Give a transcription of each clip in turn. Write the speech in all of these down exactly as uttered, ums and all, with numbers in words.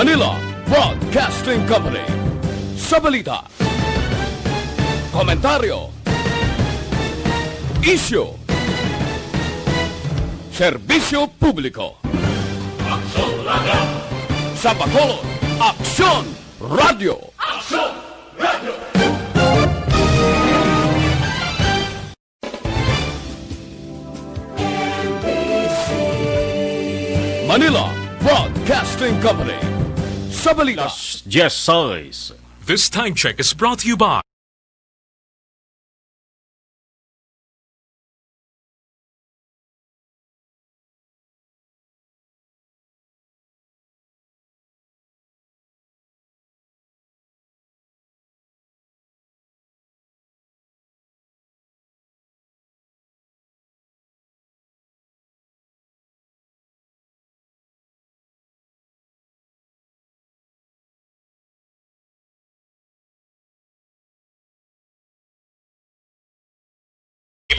Manila Broadcasting Company. Sa balita, komentaryo, isyu, serbisyo publiko. Aksyon Radyo. Sa Bacolod, Aksyon Radyo. Aksyon Radyo. Manila Broadcasting Company. Sa balita. Alas diyes sais. This time check is brought to you by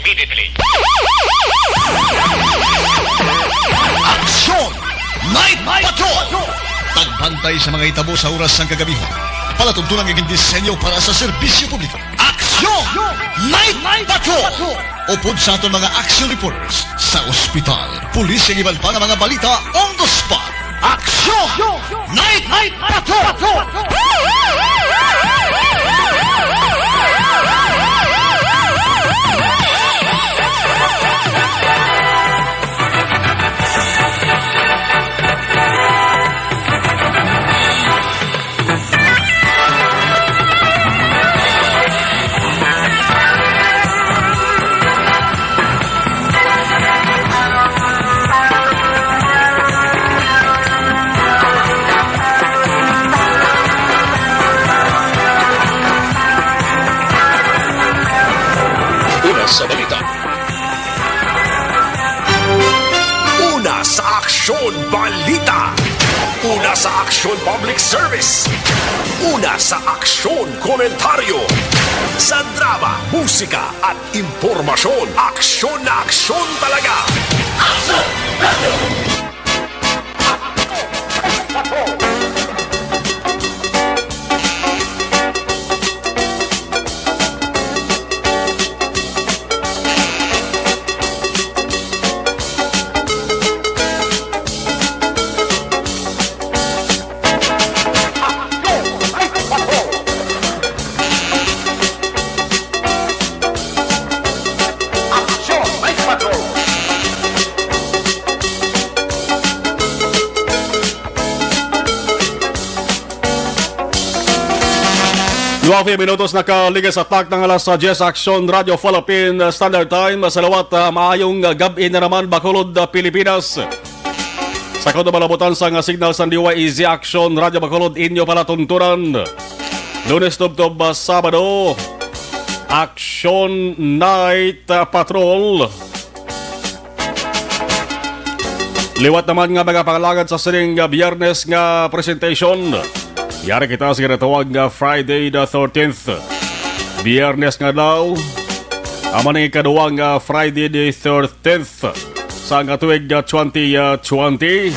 Immediately. Aksyon! Night Patrol! Pagbantay sa mga hitabo sa oras sang kagabihan. Palatuntunan nga gindisenyo para sa serbisyo publiko. Aksyon! Night Patrol! Upod sa aton mga action reporters sa ospital, pulis, kag iban pa nga mga balita on the spot. Aksyon! Night Patrol! Una sa balita. Una sa Aksyon Balita. Una sa Aksyon Public Service. Una sa Aksyon Komentaryo. Sa drama, musika, at impormasyon, aksyon na aksyon talaga. Aksyon! Nuwave minutos nakaligis sa takna nga alas diyes, Aksyon Radyo Philippine Standard Time. Sa liwat, ah, maayong, ah, gab-i na naman, Bacolod, ah, Pilipinas. Sa kuno malabutan sa nga signal sang D Y E Z Aksyon Radyo Bacolod, inyo palatuntunan. Lunes tubtob, ah, Sabado, Aksyon Night, ah, Patrol. Liwat naman nga mga pangalagad sa sining, ah, Biyernes nga presentation. Yari kita sa ginatawag nga Friday the thirteenth. Biyernes nga daw, amo ning ikaduwa nga Friday the thirteenth sa nga tuig, ah, twenty twenty.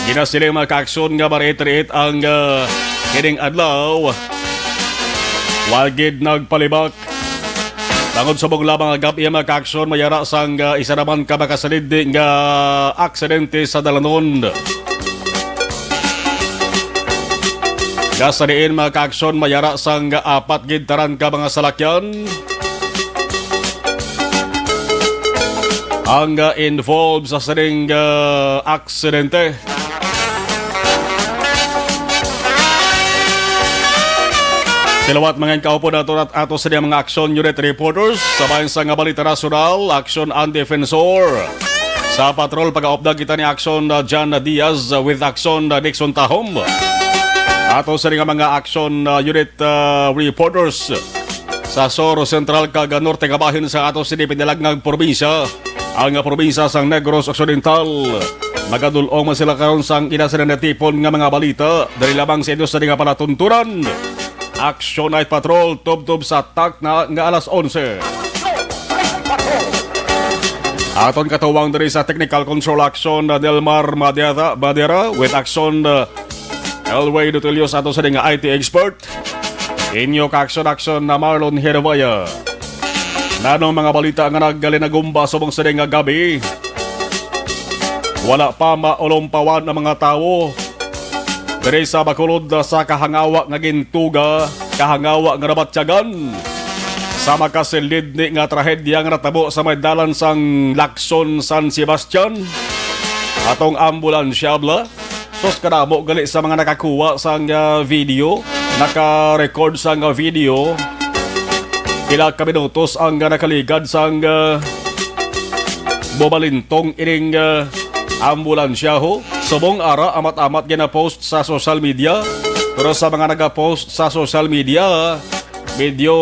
Ginasiling mga kaaksyon nga mariit-riit ang, ah, kining adlaw. Wala gid nagpalibak. Tangod subong lamang nga gab-i, mga kaaksyon, mayara sang, ah, isa naman ka makasalidi nga aksidente sa dalanon. Nga sa diin, mga kaaksyon, mayara sang apat gid tanan ka mga salakyan ang, ah, involved sa sining, ah, aksidente. Sa liwat, mga kaupod, ato, ato sa mga Action Unit reporters sa bayan sa nga balita nasyonal, Action and Defensor. Sa patrol, pag-aupdate kita ni Action, uh, John Diaz, uh, with Action, uh, Nixon Tahom. Ato sa nga mga Action, uh, Unit, uh, reporters sa Sur, Central, kag Norte nga bahin sa ato sini pinalagngag probinsya, ang probinsya sang Negros Occidental. Magadul-ong man sila karon sang ina sila natipon nga mga balita. Dali lamang sa inyo sa nga palatuntunan. Action Night Patrol, tubtob sa takna nga alas onse. Aton katuwang diri sa Technical Control Action, uh, Delmar Madera, Madera, with Action, uh, Elway Dutilio sa ato sa nga I T expert. Inyo kaaksyon-aksyon na Marlon Hervaya. Nanong mga balita nga naggalinagumba subong sa nga gabi? Wala pa maulumpawan ang mga tawo diri sa Bacolod sa kahangawa nga gintuga, kahangawa nga nabatyagan sa makasilid ni nga trahedya nga natabo sa may dalan sang Lacson, San Sebastian. Atong ambulansya, bla. Sus, kadamo gali sa mga nakakuha sang, ah, video, naka-record sang, ah, video. Pila ka minutos ang, ah, nakaligad sang, ah, bumalintong ining, ah, ambulansya, ho. Subong ara, amat-amat gina-post sa social media. Pero sa mga nagapost sa social media, medyo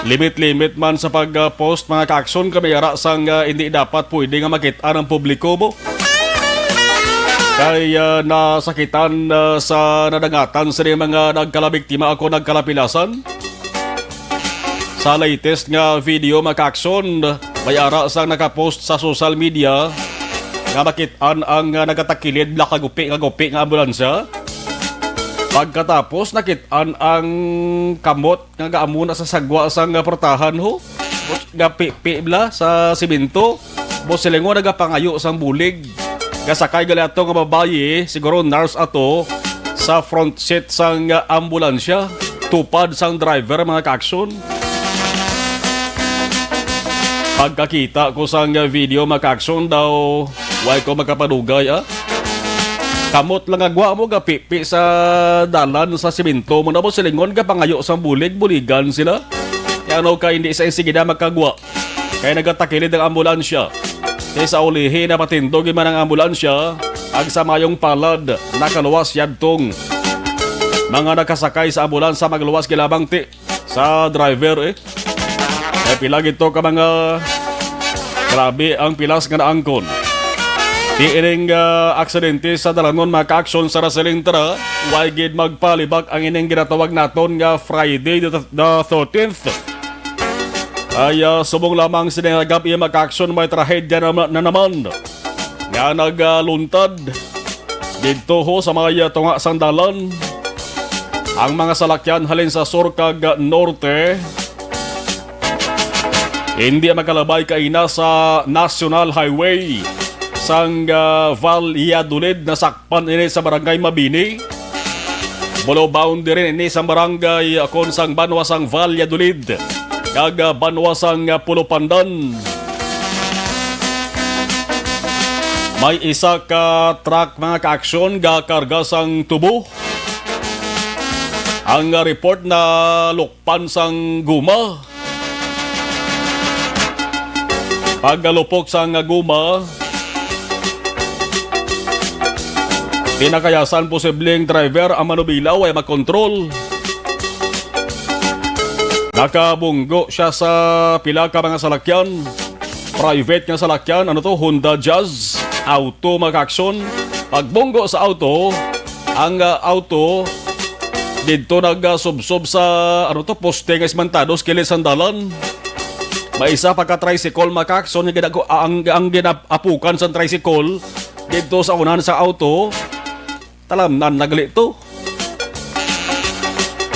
limit-limit man sa pag-post, mga kaaksyon, kami ara sang, ah, hindi dapat pwede nga makit-an ang publiko mo. Kay, ah, nasakitan, ah, sa nadangatan sini mga nagkalabiktima ako nagkalapilasan. Sa latest nga video, mga kaaksyon, may ara sang nakapost sa social media nga makit-an ang, ah, nagatakilid, nakagupi nga gupi nga ambulansya. Pagkatapos, nakit-an ang kamot nga gaamo na sa sagwa sang, ah, portahan, ho. Nga pipi bla sa simento. Mo silingon nagapangayo sang bulig. Gasakay gali ato nga babayi, siguro nurse ato, sa front seat sang, ah, ambulansya. Tupad sang driver, mga kaaksyon. Pagkakita ko sang, ah, video, mga kaaksyon, daw way ko makapadugay, ah. Kamot lang agwa mo, gapipi sa dalan sa simento mo na mo silingon, gapangayo sang bulig, buligan sila. Kaya ano ka hindi sa insigida makagwa? Kaya nagatakilid ang ambulansya. Kay sa ulihi na patindog man ang ambulansya, ang sa mayong palad nakaluwas yadtong mga nakasakay sa ambulansya magluwas gid lamang ti sa driver, eh. Kay pila gid to ka mga grabe ang pilas nga naangkon. Ti ining, ah, aksidente sa dalanon, mga kaaksyon, sa Raseling Tara, way gid magpalibak ang ining ginatawag naton nga Friday the, the thirteenth. Ay, ah, subong lamang sini nga gab-i, mga kaaksyon, may trahedya na, na naman nga nagluntad didto ho sa may, ah, tunga sang dalan. Ang mga salakyan halin sa sur kag norte hindi makalabay kaina sa National Highway sang, ah, Valladolid, nasak pan ini sa Barangay Mabini. Bolo boundary ini sa barangay, ah, kon sang banwa sang Valladolid kag, ah, banwa sang, ah, Pulupandan. May isa ka truck, mga kaaksyon, gakarga sang tubo. Ang, ah, report na lukpan sang guma. Pagkalupok sang guma, pinakayasan posibleng driver ang manubila, way makontrol. Nakabunggo siya sa pila ka mga salakyan. Private nga salakyan, ano to, Honda Jazz, auto, mga kaaksyon. Pagbunggo sa auto, ang, ah, auto didto nagasubsob sa, ano to, poste nga ismantado sa kilid sang dalan. May isa pa ka tricycle, mga kaaksyon, nga ginago-, ang, ang ginaapukan sa tricycle didto sa unahan sa auto. Talamnan na gali to.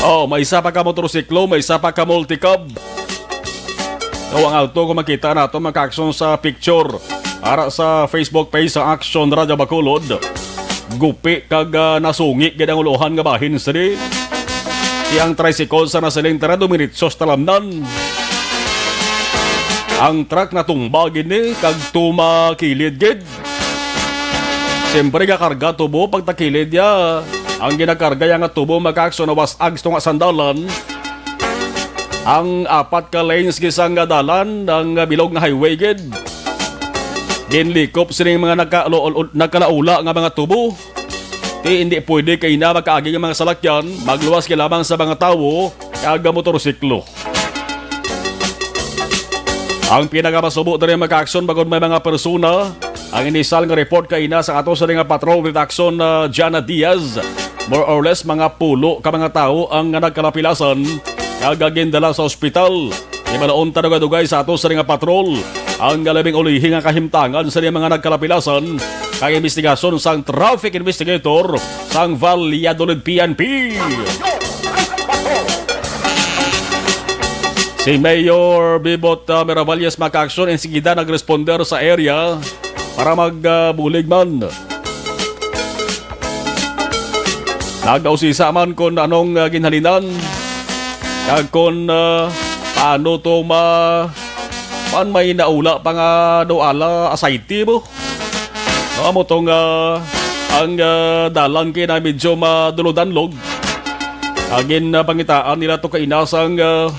Oh, may isa pa ka motorsiklo, may isa pa ka multicab. Daw ang auto, kung makita nato, mga kaaksyon, sa picture ara sa Facebook page sa Action Radio Bacolod. Gupi kag, ah, nasungi gid ang ulohan nga bahin sini. Ti ang tricycle sa nasiling tara dumiritso sa talamnan. Ang truck natumba gid ni kag tumakilid gid. Siyempre, gakarga tubo pagtakilid ya. Ang ginakarga ya nga tubo, mga kaaksyon, nawas-ag sa tunga sang dalan. Ang apat ka lanes gid sang dalan, ang bilog nga highway gid. Ginlikop sining mga naka-, lo-, lo-, nakalaula nga mga tubo. Ti hindi pwede kay na makaagi nga mga salakyan, magluwas gid lamang sa mga tawo kag motorsiklo. Ang pinakamasubo diri, mga kaaksyon, bangod may mga persona. Ang inisal nga report kaina sa ato sa nga patrol with action na Jana Diaz. More or less, mga pulo ka mga tawo ang nga nagkalapilasan kag gindala sa ospital. Di ba naunta dugay-dugay sa ato sa nga patrol? ang labing ulihi nga kahimtangan sa mga nagkalapilasan kag investigasyon sang traffic investigator sang Valladolid P N P. Si Mayor Bebot, ah, Miravalles, mga ka-aksyon, insigida nagresponder sa area para magbulig man. Nagausisa man kon anong, ah, ginhalinan kag kon, ah, paano to ma-, man may naula pa nga daw ala asayte mo. No, amo to nga ang, ah, dalan kay na medyo madulodanlog. Agin, ah, pangitaan nila to kaina sang, ah,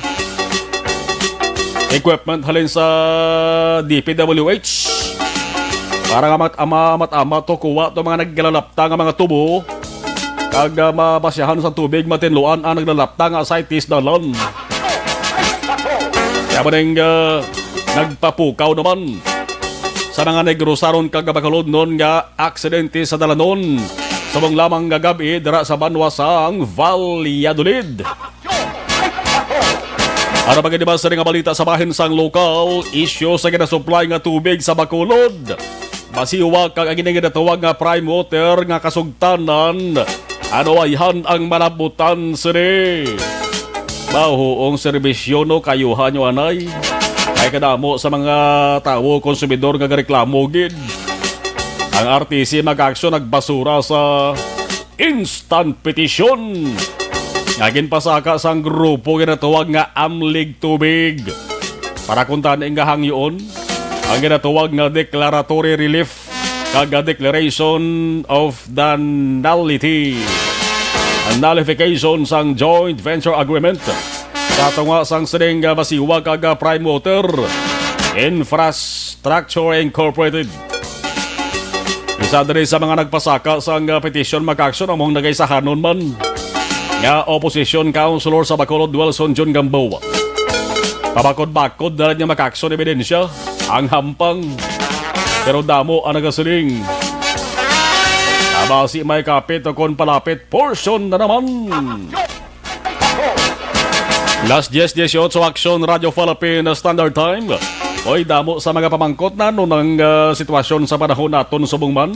equipment halin sa D P W H para nga mat-, ama-, mat-ama to kuha to mga nagkalalapta nga mga tubo kag, ah, mabasyahan sa tubig matinluan ang naglalapta nga asayte sa dalan. Kaya mo ning, ah, nagpapukaw naman sa mga Negros Oriental kag Bacolod nga aksidente sa dalanon subong lamang nga gab-i dira sa banwa sang Valladolid. Ano pa gid ba sa nga balita sa bahin sang lokal, isyu sa ginasupply nga tubig sa Bacolod? Masiwa kag ang ginatawag nga prime water nga kasugtanan. Ano ayhan ang malabutan sini? Mahuong serbisyo, no, kayuhan nyo anay. Ay kadamo sa mga tawo, konsumidor nga gareklamo gid. Ang R T C, mga ka-aksyon, nagbasura sa instant petition nga ginpasaka sang grupo ginatawag nga Amlig Tubig. Para kuntani nga hangyoon ang ginatawag nga declaratory relief kag declaration of the nullity, nullification sang joint venture agreement sa tunga sang sining nga Masiwa kag Prime Water Infrastructure Incorporated. Isa diri sa mga nagpasaka sang, ah, petisyon, mga ka-aksyon, among nagaisahanon man nga opposition councilor sa Bacolod, Wilson John Gamboa. Pabakod-bakod na lang niya, mga ka-aksyon, ebidensya ang hampang. Pero damo ang nagasiling, "Aba, si may kapit o kon palapit, portion na naman." Las diez dieciocho, Aksyon Radio Philippine Standard Time. Oy, damo sa mga pamangkot na ano nang, ah, sitwasyon sa panahon naton subong man.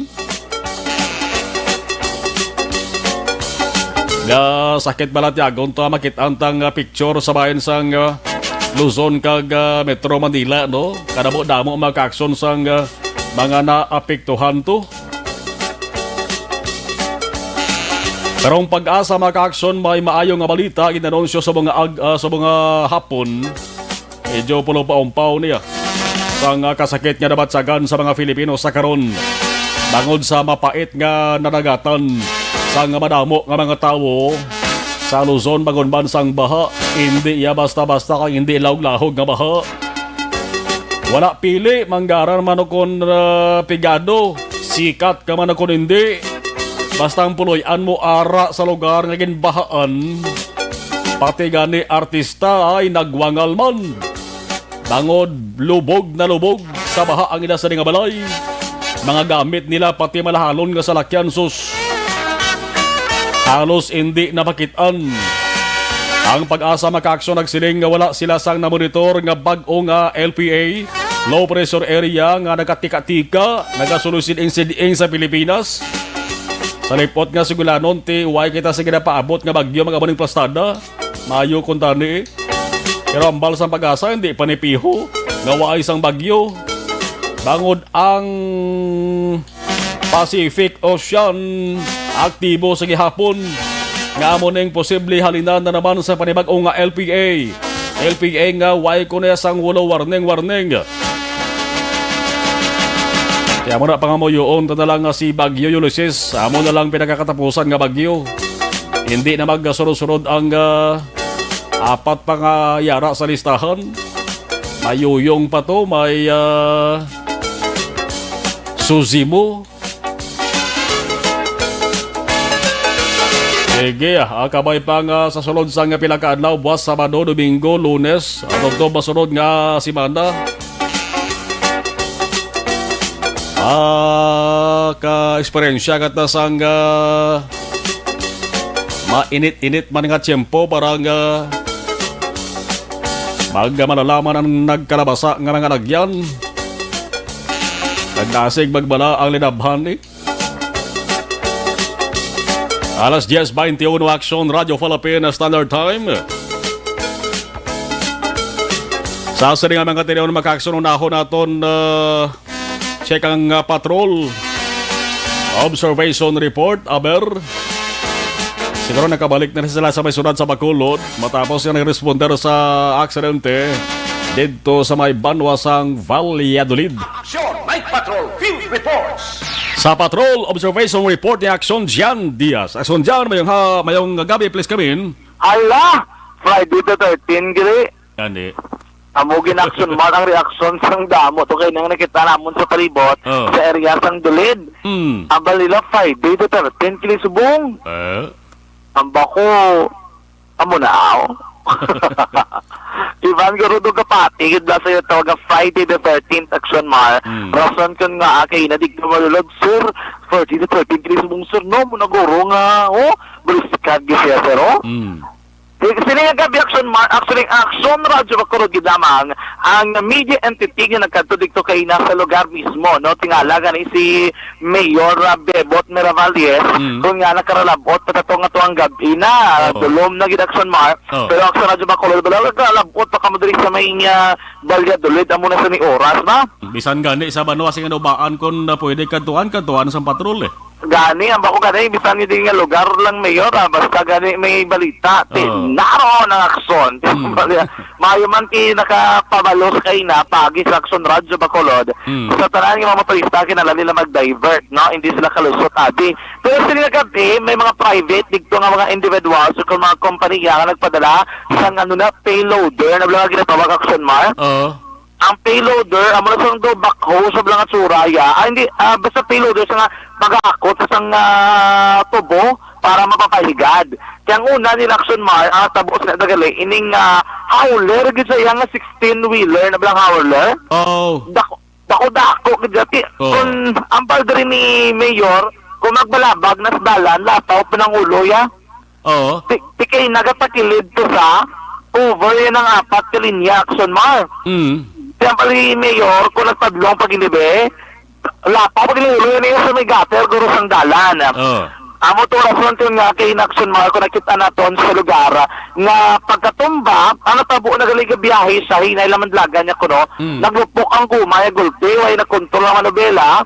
Nga sakit bala tiagon to, ah, makit-an tang, ah, picture sa bahin sang, ah, Luzon kag, ah, Metro Manila, no? Kadamo-damo ang mga ka-aksyon sang, ah, mga naapektuhan to. Pero ang PAGASA, mga ka-aksyon, may maayo nga balita ginanunsyo sa mga ag-, ah, sa mga hapon. Medyo pulo pa umpaw niya sang, ah, kasakit nga nabatyagan sa mga Filipino sa karon bangod sa mapait nga nanagatan sang madamo nga mga tawo sa Luzon, bangod man sang baha. Hindi iya basta-basta kag hindi lahog-lahog nga baha. Wala pili, Mangaran man o kon, ah, Pigado, Sikat ka man o kon hindi, basta ang puloy-an mo ara sa lugar nga ginbahaan. Pati gani artista ay nagwangal man. Bangod lubog na lubog sa baha ang ila sa nga balay. Mga gamit nila, pati malahalon nga salakyan, sus, halos indi na makit-an. Ang PAGASA, mga ka-aksyon, nagsiling nga wala sila sang namonitor nga bag-o nga L P A, low pressure area, nga nagatika-tika, nagasuloy siding-siding sa Pilipinas. Sa lipot nga sugulanon, ti, way kita sa ginapaabot nga bagyo, mga amuning plastada. Mayo kuntani. Pero ambal sang PAGASA, hindi pa ni piho nga waay sang bagyo. Bangod ang Pacific Ocean aktibo sa gihapon, nga amo ning posible halinan na naman sa panibag-o nga L P A. L P A nga way ko na sang walo warning, warning. Kaya mo na pangamuyoon ta na lang nga si Bagyo Ulysses, amo na lang pinakakatapusan nga bagyo. Hindi na magsunod-sunod ang, ah, apat pa nga yara sa listahan. May Yuyong pa to, may, ah, Suzimo. Sige, ah, kabay pa nga sa sulod sang pila ka adlaw, buwas Sabado, Domingo, Lunes, ah, tubtob masunod nga semana. Ah, ka-eksperyensya kita sang, ah, mainit-init man nga tiyempo, para nga magmalalaman ang nagkalabasa nga mga lagyan. Nagdasig magbala ang linabhan ni. Alas diez veintiuno, Aksyon Radyo Philippine Standard Time. Sa sini nga mga tinuon, makaaksyon, unahon naton, ah, check ang, ah, patrol observation report, aber. Siguro nakabalik na sila sa may syudad sa Bacolod matapos nga nag-responder sa aksidente didto sa may banwa sang Valladolid. Aksyon Night Patrol Field Reports. Sa Patrol Observation Report ni Aksyon Jan Diaz. Aksyon Jan, mayong ha-, mayong gabi, please come in. Ala, Friday the thirteenth, gili. Gani. Amo gin-aksyon man ang reaksyon sang damo to kay nang nakita namon sa palibot, Oh. sa area sang Dulid. Hmm. Ang balila Friday the thirteenth, gili, subong. Eh? Ang bako, amo na, aw. Ivan Garudo Kapati, gid ba sa'yo tawag nga Friday the thirteenth, Aksyon Mar? Hmm. Rason kun nga, ah, kay na di ka malulod, sir. Friday the thirteenth, gili, subong, sir, no? Mo na guro nga, oh, briskad, gid siya, sir, oh. Hmm. Sini nga gabi, Aksyon Mar-, actually, Aksyon Radyo Bacolod gid lamang ang media entity nga nagkadto didto kay nasa lugar mismo, no? Tingala gani si Mayor, ah, Bebot Miravalles, Mm. kung nga nakaralabot pa tato nga tuwang gabi na, Oo. dulom na gid, Aksyon Mar-, Oo. pero Aksyon Radyo Bacolod, wala nakaralabot pa kamo diri sa may, ah, Valladolid, amo na sa ni oras ba? Bisan gani sa banwa sing Nubaan, kung na pwede kadtuan, kadtuan sa patrol, eh. Gani, ang bako gani, bisan ni din nga lugar lang, Mayor, ah, basta gani may balita, ti-, Oh. naroon ang aksyon. Hmm. Maayo man kay nakapabalos kay na, pagi sa Aksyon Radyo Bacolod. Hmm. Sa tanan nga mga motorista, kinahanglan nila mag-divert, no? Hindi sila kalusot, abi. Pero sini nga gabi, may mga private, dito nga mga individuals, o kung mga kompanya nga nagpadala, Hmm. sa nga ano na, payloader, na wala nga ginatawag Aksyon Mar. Oo. Ang payloader, amo na sang do backhoe sa bala nga tsura, ya. Ah, hindi, ah, basta payloader sa nga pag-aakot sa sang, ah, tubo para mapapahigad. Kaya ang una nila Aksyon Mar, ang tabo sa nagali, ining, ah, howler, gid sa iya nga sixteen-wheeler na bala nga howler. Oh. Dako, dako-dako, gid dati. Oh. Kung ang padre ni Mayor, kung magbalabag na sa dalan, lapaw pa ng ulo, ya. Oo. Ti-, ti kay nagatakilid to sa over yan ang apat ka linya, Aksyon Mar. Mm. Siyempre, Mayor, kung nagpadlong paginibi, lapaw paginibi, yun yung sa may gutter, guro sang dalan. Oo. Amo to rason to nga kay Aksyon Mar, kung nakita naton sa lugar, nga pagkatumba, ang natabo na gali nga biyahe sa hinay lamang dalagan niya kuno, Mm. naglupok ang guma, yung gulpi, way nakontrol ang manubela,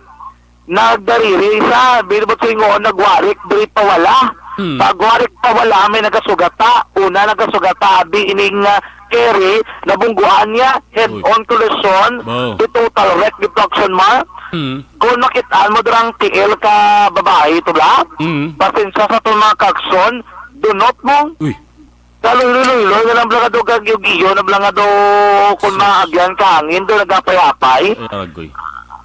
Nagdariri sa bilibot sa ingon, nagwarik diri pawala. Hmm. Pagwarik pawala, may nagasugata. Una nagasugata, abi ining, ah, carry, nabungguan niya, head-on collision, Wow. di total wreck, di Aksyon Mar. Hmm. Kung makitaan mo dirang tiil ka babae, ito bla? Hmm. Pasensya sa itong mga Aksyon, dunot mo. Uy. Kaluloy-luloy na lang bala nga daw kag-iyo-giyo na bala nga daw kung Sus. maagyan ka hangin daw nagapay-apay. Ay, agoy.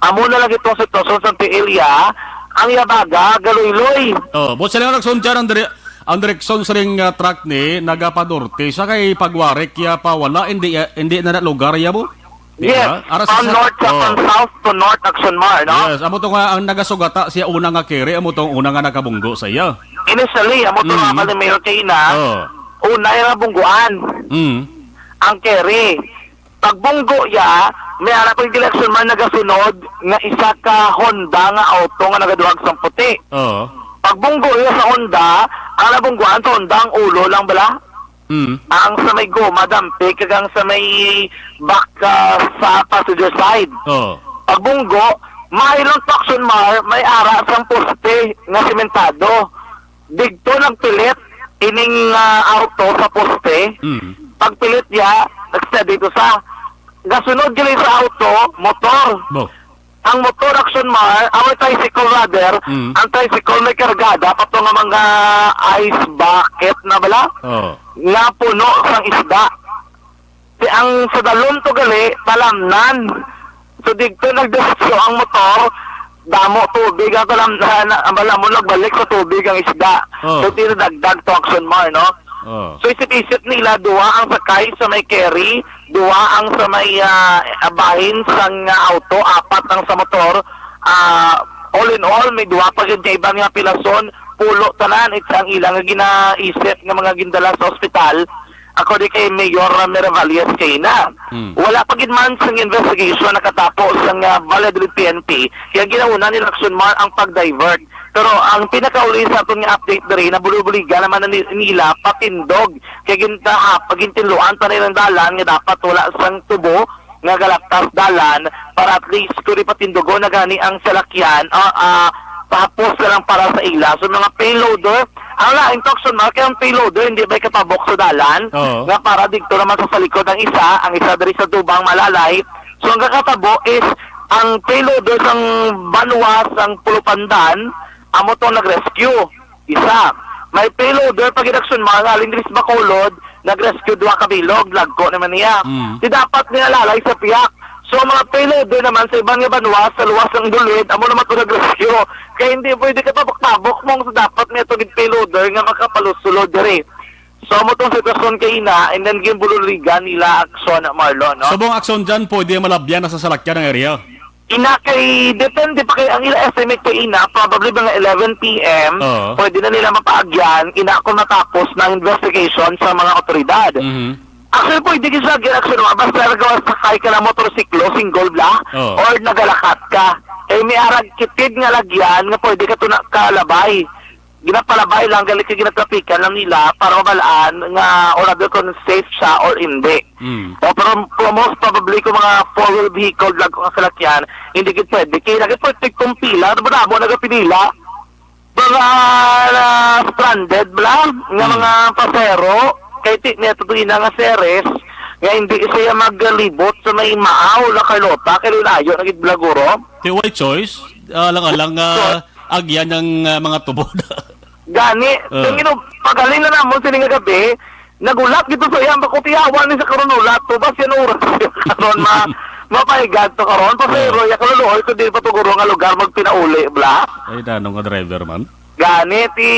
Amo na lang itong sitwasyon sa Antilia, ang yabaga, galuloy. Oh, buot silingan, Aksyon Mar, ang dire-, ang direksyon sa ring, ah, truck ni nagapadorte siya kay pagwarik ya pa wala, hindi, ah, hindi na na lugar ya mo. Di Yes, ba? Ara sa from sa north sa, oh. from south to north, Aksyon Mar, no? Yes, amo to nga ang nagasugata siya una nga kere, amo to ang una nga nakabunggo sa iya. Initially, amo to Mm. nga ni Mayor Kay na, Oh. una yung bungguan. Mm. Ang kere. Pagbunggo ya, may ara pag direksyon man nagasunod nga isa ka Honda nga auto nga nagaduwag sang puti. Oh. Pagbunggo ya sa Honda, ang nabungguan sa Honda ang ulo lang bala. Mm. Ang sa may goma, dampi, kag ang sa may back, ah, sa passenger side. Oh. Pagbunggo, may lang Aksyon Mar, may ara sang poste nga sementado. Digto nagpilit ining, ah, auto sa poste. Mm. Pagpilit niya, nagsteady to sa. Gasunod gali sa auto, motor. Bo. Ang motor, Aksyon Mar, our tricycle rather, Mm. ang tricycle may kargada pa to nga mga ice bucket na bala, Oh. nga puno sang isda. Ti ang sa dalom to gali, talamnan. So, digto nagdiretso ang motor, damo tubig ang talamnan, na, bala mo nagbalik sa tubig ang isda. Oh. So, tinadagdag to, Aksyon Mar, no? Oh. So, isip-isip nila, duha ang sakay sa may carry, duha ang sa may, ah, bahin sang, ah, auto, apat ang sa motor. Ah, all in all, may duha pa gid nga iban nga pilason, pulo tanan, it's ang ilang nga ginaisip nga mga gindala sa ospital. Ako di kay Mayor Miravalles kay na. Hmm. Wala pa gid man sang investigation nakatapo sang, ah, Valladolid P N P, kaya ginauna nila Action Mar ang pag-divert. Pero ang pinakauli sa aton nga update diri, nabulibuligan naman na ni-, nila patindog. Kaya gintaha, pagintinluan pa nila ang dalan nga dapat wala sang tubo nga galaktas dalan para at least kung di patindugon na gani ang salakyan, ah, ah, pahapos na lang para sa ila. So, mga payloader, ang lain to, Action Mar, kaya ang payloader, hindi ba ikapabok sa dalan? Oo. Nga para dito naman sa, sa likod ang isa, ang isa diri sa tubang malalay. So, ang kakatabo is, ang payloader sang banwa sang Pulupandan, amo tong nag-rescue. Isa. May payloader pa gid, Action Mar, nga halin diri sa Bacolod, nag-rescue duha ka bilog, lagko naman niya. Mm. Di dapat niya lalay sa piyak. So, ang mga payloader naman sa iban nga banwa, sa luwas ng Dulwid, amo naman to nag-rescue. Kaya hindi pwede ka tabok-tabok mong sa dapat niya to gid payloader nga makapalusulod diri. So, amo tong sitwasyon kay ina, and then ginbululigan nila Action Marlon, no? Subong Action dyan, pwede malabyan na sa salakyan ang area. Ina kay, depende pa kay ang ila estimate kay ina, probably mga eleven P M, Oo. pwede na nila mapaagyan, ina kung matapos ng investigation sa mga otoridad. Mhm. Actually, pwede gid siya, gid, actually, no? Basta nagawa sakay ka ng motorsiklo, single bla, Oo. or nagalakat ka. Eh, may arag kitid nga lagyan nga pwede ka to na kalabay. Ginapalabay lang, gali kay ginatrapikan lang nila para mabalaan nga, or rather kung safe siya or hindi. Mm. O, pero po, most probably kung mga four-wheel vehicle, lag-, ang salakyan, hindi gid pwede. Kaya lagi pwede kung pila, ano ba na mo nagapinila? Mga, ah, stranded bla, nga Mm. mga pasero, kay ti-, may tutuin na nga series, nga hindi siya maglibot sa may Maaw, La Carlota, kay layo na gid bla guro. Ti, why choice? Alang-alang, ah, agyan ang, ah, mga tubod. Gani, Ah. kung ino-, paghalin na namon sini nga gabi, nagulat gid to sa iya, ang bakutiyawan ni sa karon ulat to, bas yan oras karon ma-, mapahigad to karon, pasayro, Ah. ya kaluluoy ko di pa to guro nga lugar magpinauli, bla. Ay, dano nga driver man. Gani, ti,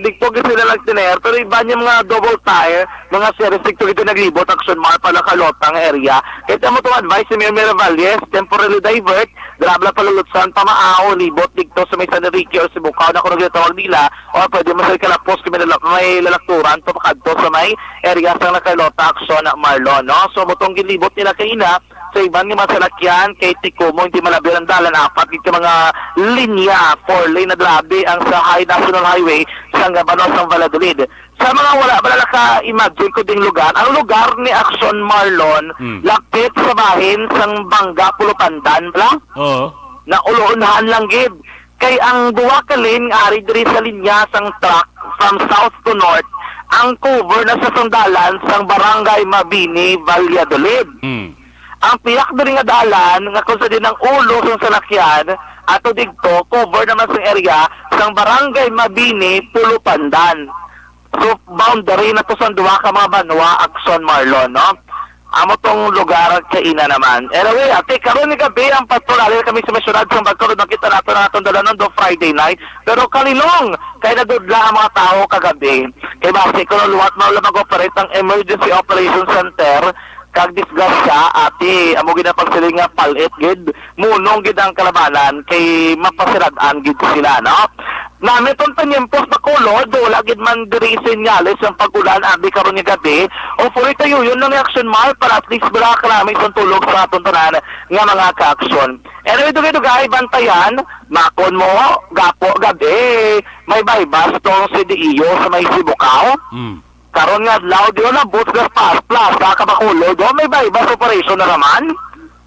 digto gid sila nagtiner, pero iban yung mga double tire, mga series, digto gid naglibot, Action Mar, pala Carlota nga area. Kaya mo tong advice si Mayor Miravalles, temporarily divert, Grab la palulutsan, pamaaw, libot didto sa may San Enrique or Sibukaw na kung nagtawag nila, or pwede mo sa Calapos kung may lala-, may lalakturan, papakadto sa may area sa La Carlota, Action Marlon, no? So, mutong ginlibot nila kaina sa iban nga mga salakyan, kay tikumo, hindi malabyan ang dalan, apat gid ka mga linya, four lane na grabe ang sa High National Highway, sa Gabano, sa Valladolid. Sa mga wala pa naka-imagine ko ding lugar, ang lugar ni Action Marlon, Hmm. lapit sa bahin sang Bangga Pulupandan, bla? Oo. Nauluunhan lang gid. Kay ang duha ka lane nga ari diri sa linya sang truck from south to north, ang cover na sa sandalan sang Barangay Mabini, Valladolid. Hmm. Ang piyak diri nga dalan nga kung sa din ang ulo sang salakyan, ato digto, cover naman sang area sang Barangay Mabini, Pulupandan. So, boundary na to sa duha ka mga banwa, Action Marlon, no? Amo tong lugar kaina naman. Anyway, ate, karon ni gabi ang patrol, ali kami sa may syudad sa Bagkod, nakita nato na atong dalanon do Friday night. Pero kalilong, kay nadudla ang mga tao kagabi. Kay basi ko luwat mo lang mag-operate ang Emergency Operation Center, kag disgrasya, ate, amo gid ang pagsiling nga palit gid, munong gid ang kalabanan, kay mapasirad-an gid sila, no? Nami tong panyempos Bacolod, wala gid man diri senyales ang pag-ulan abi karon nga gabi. Hopefully, tayo yun lang yung Action Mar para at least wala ka namin isang tulog sa atong tanan nga mga ka-action. Anyway, dugay-dugay, bantayan, makon mo, gapo, gabi, may baybas tong C D E O sa may Sibukaw. Mm. Karon nga adlaw, di wala, boss, nga pa-, plaza, ka Bacolod, do, may baybas operation na naman.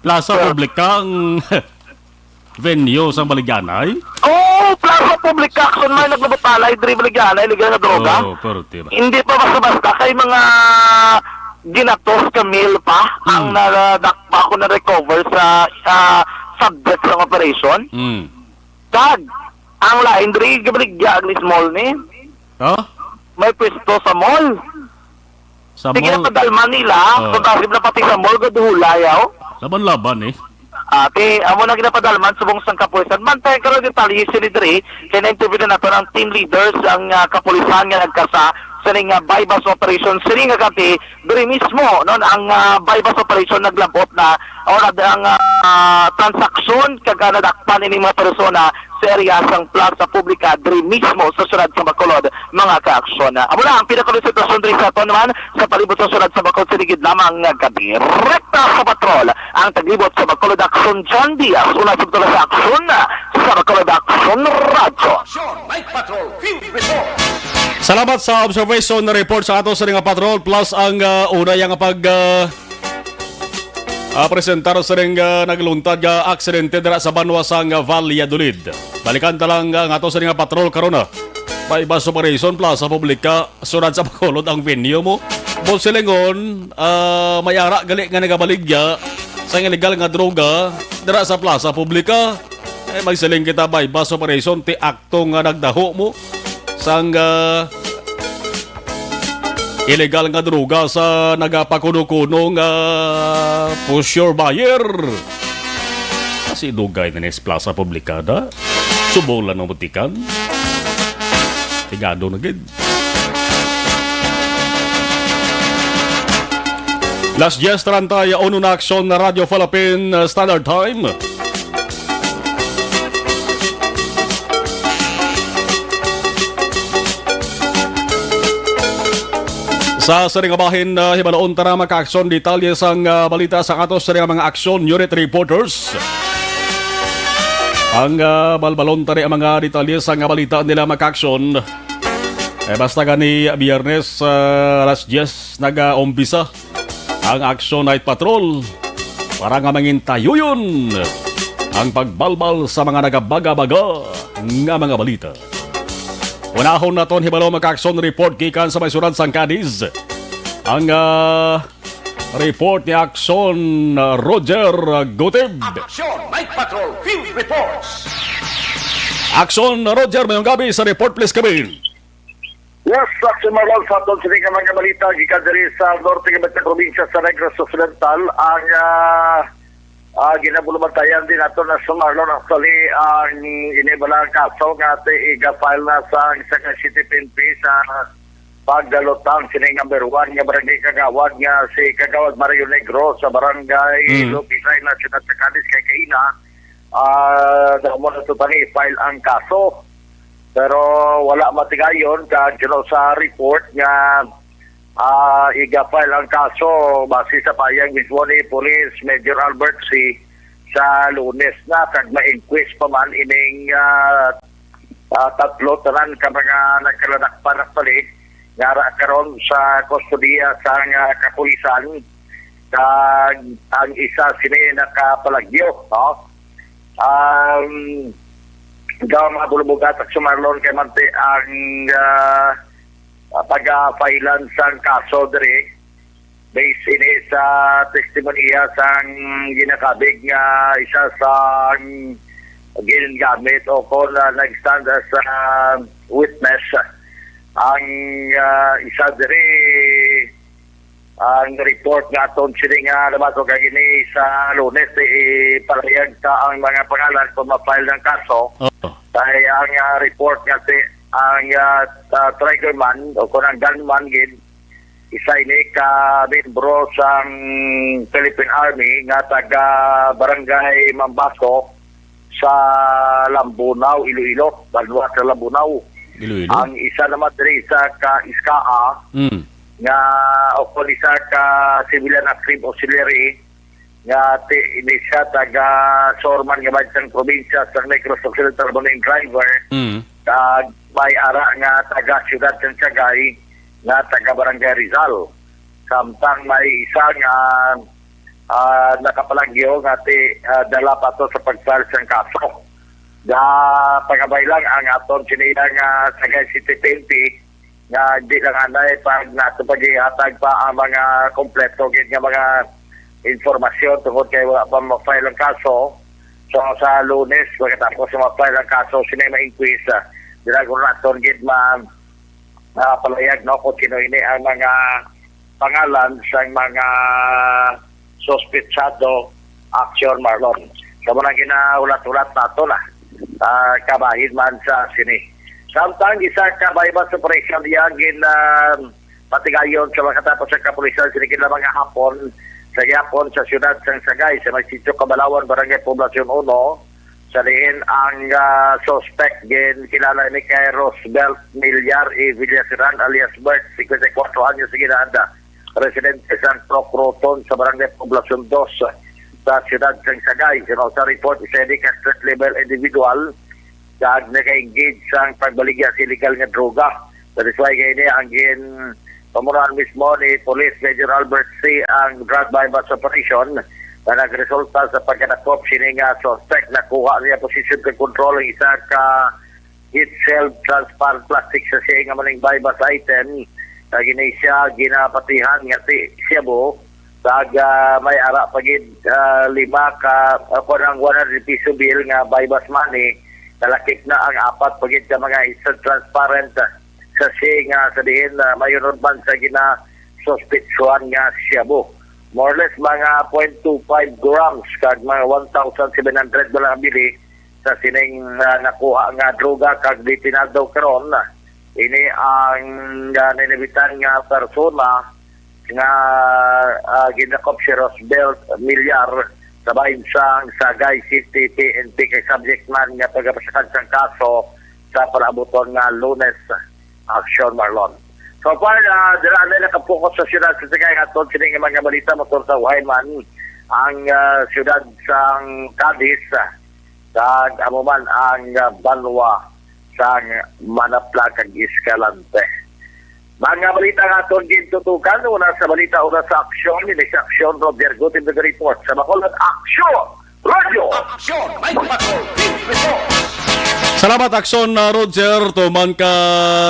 Plaza So, Publica ang venue sang Baligyanay? Oh, Plaza Publica, Action Mar, naglabutanay, diri Baligyanay, liga nga droga. Oh, pero di ba? Hindi pa basta-basta, kay mga ginatos ka mil pa ang Hmm. nadakpa ko na-recover sa, ah, subject sa operation. Hmm. Kag, ang lain, diri, gabaligya, agnis mall ni. Oh? May pwesto sa mall. Sa Sige mall. na padalman nila, Oh. kung tasib na pati sa mall, gaduhulay, aw. Laban-laban, eh. Ate, amo na ginapadalman subong sang kapulisan. Bantay ka rin detalye sini diri, kay na-interview na nato ang team leaders, ang, ah, kapulisan nga nagkasa sa ning, ah, buy-bust operation. Sini nga gabi, diri mismo, non, ang, ah, buy-bust operation naglabot na, o na, ang, ah, transaksyon, kag, ah, nadakpan ini mga persona, sa area sang Plaza Publica diri mismo sa siyudad sa Bacolod, mga kaaksyon. Amo na ang pinakang sitwasyon diri sa aton naman sa palibot sa siyudad sa Bacolod, sini gid lamang nga direkta sa patrol ang taglibot sa Bacolod Aksyon, John Diaz, una sa Bacolod Aksyon, sa Bacolod Aksyon Radyo. Action Night Patrol Field Report. Salamat sa observation report sa ato sa nga patrol plus ang, ah, una yang pag, ah, ah, presentar sa ring, ah, nagluntad nga aksidente dira sa banwa sang, ah, Valladolid. Balikan ta lang, ah, ang ato sa nga patrol karon, ah. May bus operation, Plaza Publica, siyudad sa Bacolod ang venue mo. Boss Silingon, ah, may ara gali nga nagabaligya sa illegal nga droga dira sa Plaza Publica. Eh, magsiling kita, may bus operation, ti akto nga nagdaho mo sang, ah, illegal nga droga sa nagapakuno-kuno nga pusher buyer. Kasi dugay na ni sa Plaza Publicada. Subolan ng butikan. Tigado na gid. Las diez treinta y uno na aksyon na Radyo Philippine, uh, Standard Time. Sa sini nga bahin, uh, hibaloon ta na makaaksyon detalye sang, uh, balita sa ato sini nga mga aksyon unit reporters. Ang, uh, balbalon ta ni ang mga detalye sang balita nila makaaksyon. Eh, basta gani Biyernes, uh, alas diez nag-umpisa ang Action Night Patrol para nga mangin tayuyon ang pagbalbal sa mga nagabaga-baga nga mga balita. Unahon naton hibalo makaaksyon report gikan sa may siyudad sang Cadiz. Ang, ah, report ni Aksyon, ah, Roger Gutib. Action Night Patrol Field Reports. Aksyon, Roger, mayong gabi sa report, please, kami. Yes, Aksyon Marlon, sa aton sini nga mga balita, gikan diri sa norte nga mga probinsya sa Negros Occidental, ang, ah, ah, ginabulubantayan din nato na sa Marlon, actually, ang inibalang kaso nga ti iga-file na sa, sa City P N P sa pagdalutang sining number one nga barangay kagawad nga si Kagawad Mario Negro sa barangay Mm. Lubisay na siyudad sa Cadiz kay kaina, ah, damo na to tani file ang kaso. Pero wala matigayon kag, you know, sa report nga, ah, iga-file ang kaso base sa pahayag mismo ni Police Major Albert C sa Lunes na kag ma-inquest pa man ining, ah, ah, tatlo tanan ka mga nagkaladakpan actually nga ara karon sa kustodiya sang, ah, kapulisan kag ang isa sini nakapalagyo, no? Um, daw mga bulubog atak sumarlon kay manti ang, ah, pag-file-an sang kaso diri. Based ini sa testimonya sang ginakabig nga isa sa ginagamit o kon, ah, nag-stand as a witness. Ang, ah, isa diri, ang report nga aton sini nga nabato kag ini sa Lunes, eh, ipalayag ta ang mga pangalan kung ma-file ng kaso. Oo. Kay ang, ah, report nga si, ang, ah, ah, triggerman o kung ang gunman gid, isa ini ka membro sang Philippine Army nga taga Barangay Mambaso sa Lambunao, Iloilo, banwa sa Lambunao. Iloilo? Ang isa naman diri sa ka Iskaa Mm. nga o kung isa ka civilian active auxiliary nga ti, ini siya taga Sorman nga bahin sang probinsya sa Negros Occidental, amo ni driver, Mm. kag may ara nga taga siyudad sang Sagay nga taga Barangay Rizal. Samtang may isa nga, ah, nakapalagyo nga ti, ah, dala pa to sa pag-file sang kaso. Ga pagabay lang ang aton siniya nga Sagay City P N P nga di lang anay pag nato pag-ihatag pa ang mga kompleto gid nga mga impormasyon tungod kay wala pa ma-file ang kaso. So, sa Lunes, pagkatapos na ma-file ang kaso, sini ma-inquest, ah, dira ko naton gid ma-, ah, palayag, no, kung sino ini ang mga pangalan sa mga suspetsado, Action Marlon. Sa mga ginahulat-hulat nato na, ah, kabahin man sa sini. Samtang isa ka buy-bust operation diya gin, ah, patigayon sa mga katapos sa kapulisan, sini gid lamang nga hapon, sa gihapon sa siyudad sang Sagay, sa may Sitio Kabalawan, Barangay Poblacion Uno, Sa diin ang, ah, suspect gin kilala ni kay Rosbelt Milyar E. Villaseran alias Bert, singkwenta y kuwatro anyos sa ginaanda, residente sa Clock Roton sa Barangay Poblacion Dos sa siyudad sang Sagay. Sino sa report, isa ini ka street level individual kag naka-engage sang pagbaligya sa illegal nga droga. That is why kay ini ang gin pamunuan mismo ni Police Major Albert C. ang drug buy-bust operation nga nagresulta sa pagkadakop sini nga suspect. Nakuha niya posisyon kag kontrol ang isa ka heat-sealed transparent plastic sachet nga maning buy-bust item. Kag ini siya ginapatihan nga ti shabu kag, ah, may ara pa gid, ah, lima ka, ah, kuwan, ang one hundred piso bill nga buy-bust money. Nalakip na ang apat pa gid ka mga heat-sealed transparent sachet nga sa diin, ah, mayroon man sa ginasuspetsuhan nga shabu. More or less mga point two five grams kag mga one thousand seven hundred na lang ang bili sa sining, ah, nakuha nga droga kag detinado karon. Ini ang, ah, ninibitan nga persona nga, ah, gindakop si Rosbelt Milyar sa bahin sang Sagay City P N P kay subject man nga pagapasakan sang kaso sa palaabuton nga Lunes aksyon, Marlon. So far, ah, dira na nakapokus sa siyudad sa Sagay. Atol sini nga mga balita, motor sa uhay man ang, ah, siyudad sang Cadiz, ah, kag amo man ang, ah, banwa sang Manapla kag Escalante. Mga balita nga aton gintutukan, una sa balita, una sa aksyon, ini sa aksyon, Roger Gutin, the report sa Bacolod Aksyon Radio. Aksyon, may patrol, report. Salamat, Aksyon, uh, Roger. Tuman ka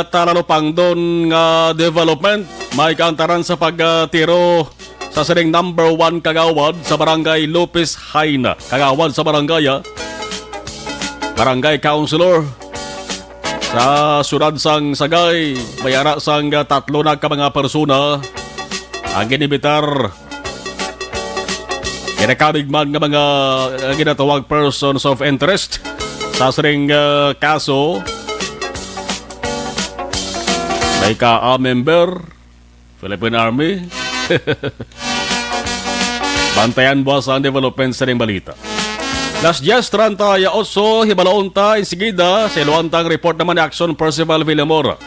talalupangdon nga development, may kaantaran sa pagtiro sa sining number one kagawad sa barangay Lopez Jaina. Kagawad sa barangay, ah, barangay councilor sa siyudad sang Sagay, may ara sang, ah, tatlo na ka mga persona ang ginibitar. Ginakabig man nga mga, ah, ginatawag persons of interest sa sining, ah, kaso. May ka, ah, member, Philippine Army. Bantayan buwas ang development sa ning balita. Las diez treinta y ocho, hibalaon ta insigida sa iluwantang report naman ni Aksyon Percival Villamor.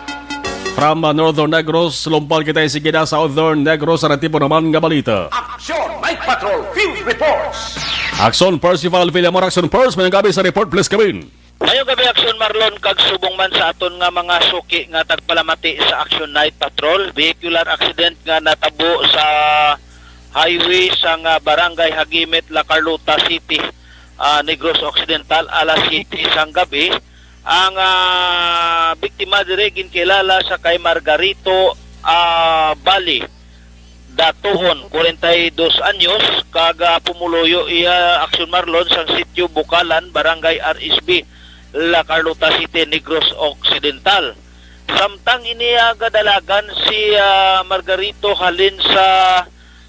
From, uh, Northern Negros, lumpal kita insigida sa Southern Negros, sa natibo naman nga balita. Aksyon, may patrol, field reports. Aksyon Percival Villamor, Aksyon Pers, may gabi sa report, please come in. Maayong gabi, Aksyon Marlon, kag subong man sa aton nga mga suki nga tagpalamati sa Action Night Patrol, vehicular accident nga natabo sa highway sa nga barangay Hagimit, La Carlota City, ah, Negros Occidental, alas siyete sang gabi. Ang, ah, biktima diri ginkilala sa kay Margarito, ah, Bali. Datuon, kwarenta y dos anyos, kag, ah, pumuluyo iya, Aksyon Marlon, sang Sitio Bukalan, Barangay R S B, La Carlota City, Negros Occidental. Samtang ini, ah, gadalagan si, ah, Margarito halin sa,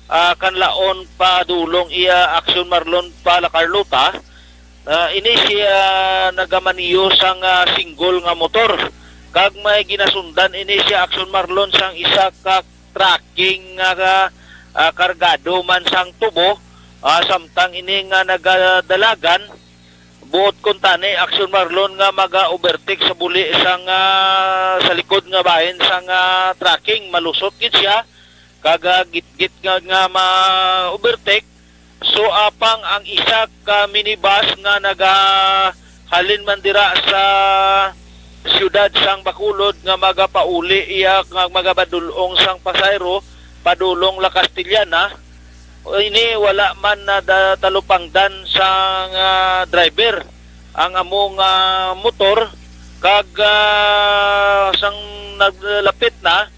ah, Kanlaon padulong iya, Aksyon Marlon, pa La Carlota, ah, ini siya nagamaniyo sang, ah, single nga motor. Kag may ginasundan ini siya, Aksyon Marlon, sang isa ka trucking nga, ah, kargado man sang tubo, ah, samtang ini nga nagadalagan, buot kuntani, Aksyon Marlon, nga maga-overtake sa buli sang, ah, sa likod nga bahin sang, ah, trucking, malusot gid siya, kag, ah, gitgit nga, nga ma-overtake. So, apang ang isa ka minibus nga nagahalin man dira sa siyudad sang Bacolod nga magapauli iya nga magabadul-ong sang pasahero padulong La Castellana, ini wala man na da-, talupangdan sang, ah, driver ang among, ah, motor, kag, ah, sang naglapit na,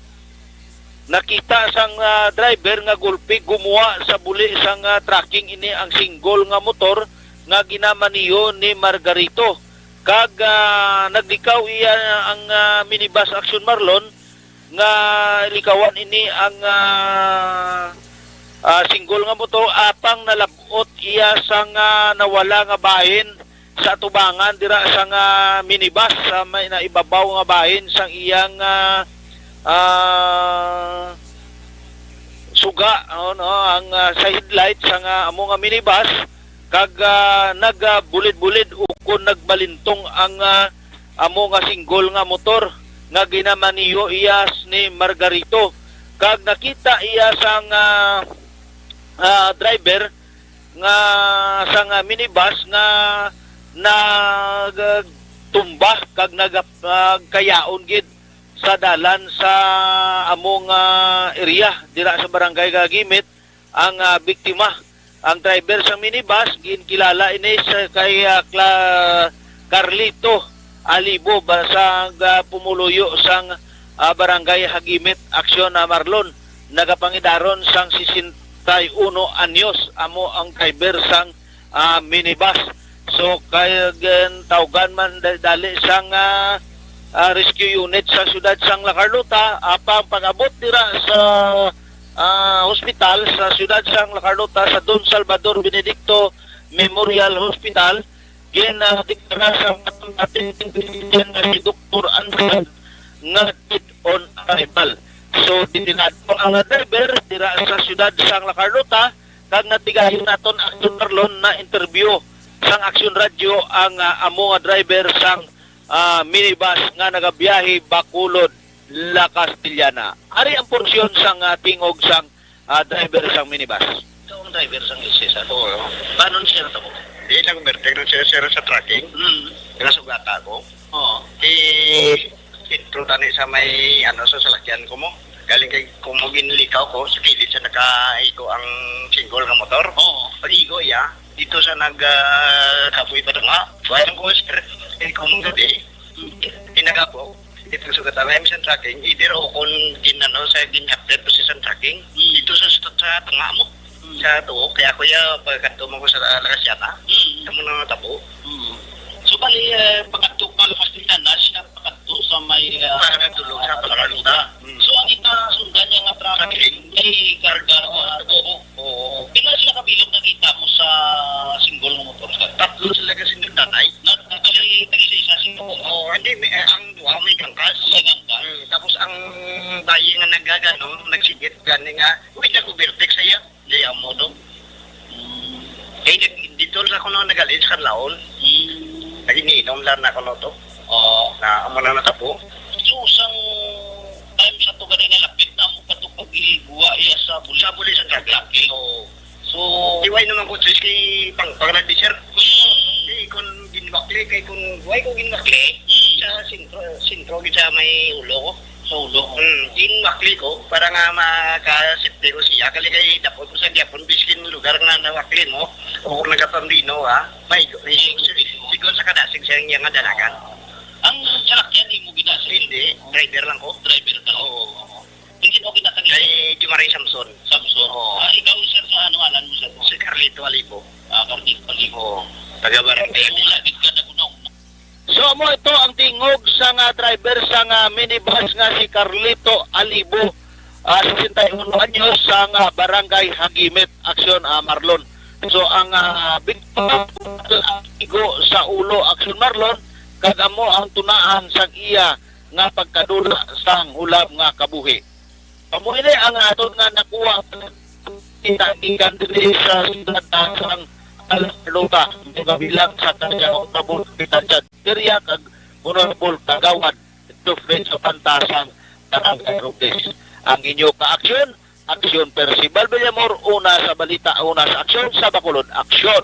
nakita sang, ah, driver nga gulpi gumuwa sa buli sang, ah, trucking ini ang single nga motor nga ginamaniyo ni Margarito. Kag, ah, naglikaw iya ang, ah, minibus, Aksyon Marlon, nga likawan ini ang, ah, ah, single nga motor, apang nalab-ot iya sang, ah, nawala nga bahin sa atubangan dira sang, ah, minibus, sa may naibabaw nga bahin sang iyang, ah, ah, suga, no, no, ang, ah, sa headlight sang, ah, amo nga minibus. kag, ah, nagabulid-bulid ukon nagbalintong ang, ah, amo nga singgol nga motor nga ginamaniho iya ni Margarito, kag nakita iya sang, ah, ah, driver nga sang, ah, minibus nga nagtumba kag nagap-, nagkayaon gid sa dalan sa among, ah, area dira sa Barangay Hagimit ang, ah, biktima. Ang driver sang minibus, ginkilala ini sa kay, ah, Cla-, Carlito Alibo, ba-, sang, ah, pumuluyo sang, ah, Barangay Hagimit, Aksyon, ah, Marlon. Nagapangidaron sang sesenta y uno anyos amo ang driver sang, ah, minibus. So, kay gintawgan man dali-dali sang, ah, ah, rescue unit sa siyudad sang La Carlota, apang pag-abot dira sa, ah, hospital sa siyudad sang La Carlota, sa Don Salvador Benedicto Memorial Hospital, gin, ah, deklara sa mga atin nga si Doktor Anton nga dead on arrival. So, detenado ang, ah, driver dira sa siyudad sang La Carlota, kag natigayon naton, Aksyon Marlon, na interview sang Aksyon Radyo ang, ah, amo nga driver sang, ah, minibus nga nagabiyahe Bacolod, La Castellana. Ari ang porsyon sang, ah, tingog sang, ah, driver sang minibus. Ito ang driver sang S S R. Oo. Paano siya natabo? Di lang, Bertek, nang siya, sir, sa tracking. Mm. Nasugata ko. Oo. Eh, intro tani sa may, ano, sa salakyan ko mo. Galing kay kumo ginlikaw ko, sa kilid sa nakaigo ang singgol nga motor. Oo. Pag-igo iya, dito sa nag, ah, kapoy pa nga. Wala ko, sir. Eh, kung gabi, pinagapo, ito sa katawa, may isang tracking, either o kung ginano sa ginhapit ko sa isang tracking, Mm. dito sa, sa, sa tunga mo. Mm. Sa tuo, kaya ako ya, pagkadto mo ko sa Lagasyana, Mm. sa muna natabo. Mm. So, bali, eh, pagkadto ka Lagasyana, siya pagkadto sa may, ah, Para nagdulog sa Palaruta. Mm. So, ang ita sundan niya nga tracking, may karga, ah, tuo. Oo. Pila sila kabilog nakita mo sa singgol nga motor, sir? Tatlo sila kasi nagdanay. Nag-, nag-, nag-, isa-isa sila. Oo, hindi, may, eh, ang duha may gangkas. May gangkas. Mm, tapos ang bayi nga nagagano, nagsigit, gani nga, uy, nag-overtake sa iya. Di amo to. Mm. Kay nag-, dito lang ako nung nagalit sa Kanlaon. Mm. Nag-iniinom lang na ako to. Oo. Na amo na natapo. So, sang time sa to, gani nga lapit na mo pa to pag-igwa iya sa buli-, Sa buli sa traffic. Traffic. Oo. So, Di, why naman ko, Tris, kay pang, pang nag-, sir? Mm. Di, kung ginwakli, kay kung why ko ginwakli, Mm. sa sentro, sentro gid sa may ulo ko. Sa ulo ko. Hmm, ginwakli ko para nga maka-safety ko siya. Kali kay dapot ko sa gyapon, biskin lugar nga nawakli mo, o kung nagapambino, ha? May, may, May sigon sa kadasig siya nga dalagan. Ang salakyan, di mo ginasig? Hindi, driver lang ko. Driver ka lang? Oo. Hindi mo ginasig? Kay Jumaray Samson. Samson. Oo. Ah, ikaw, sir, sa ano ngalan mo, sir? Si Carlito Alibo. Ah, Carlito Alibo. Oo. Taga Barangay. Wala, di ka nagunaw. So, amo ito ang tingog sa nga driver sa nga minibus nga si Carlito Alibo, ah, sesenta y uno anyos, sa nga Barangay Hagimit, Aksyon, ah, Marlon. So, ang, ah, biktima ang igo sa ulo, Aksyon, Marlon, kag amo ang tunaan sang iya nga pagkadula sang hulam nga kabuhi. Amo ini ang aton nga nakuha kita gikan diri sa siyudad sang Alabloca, nga bilang sa kaniya Honorable Kapitan Chad Peria kag Honorable Kagawad Jeffrey Sapanta sang Barangay Robles. Ang inyo kaaksyon, Aksyon Percival Villamor, una sa balita, una sa aksyon, sa Bacolod, Aksyon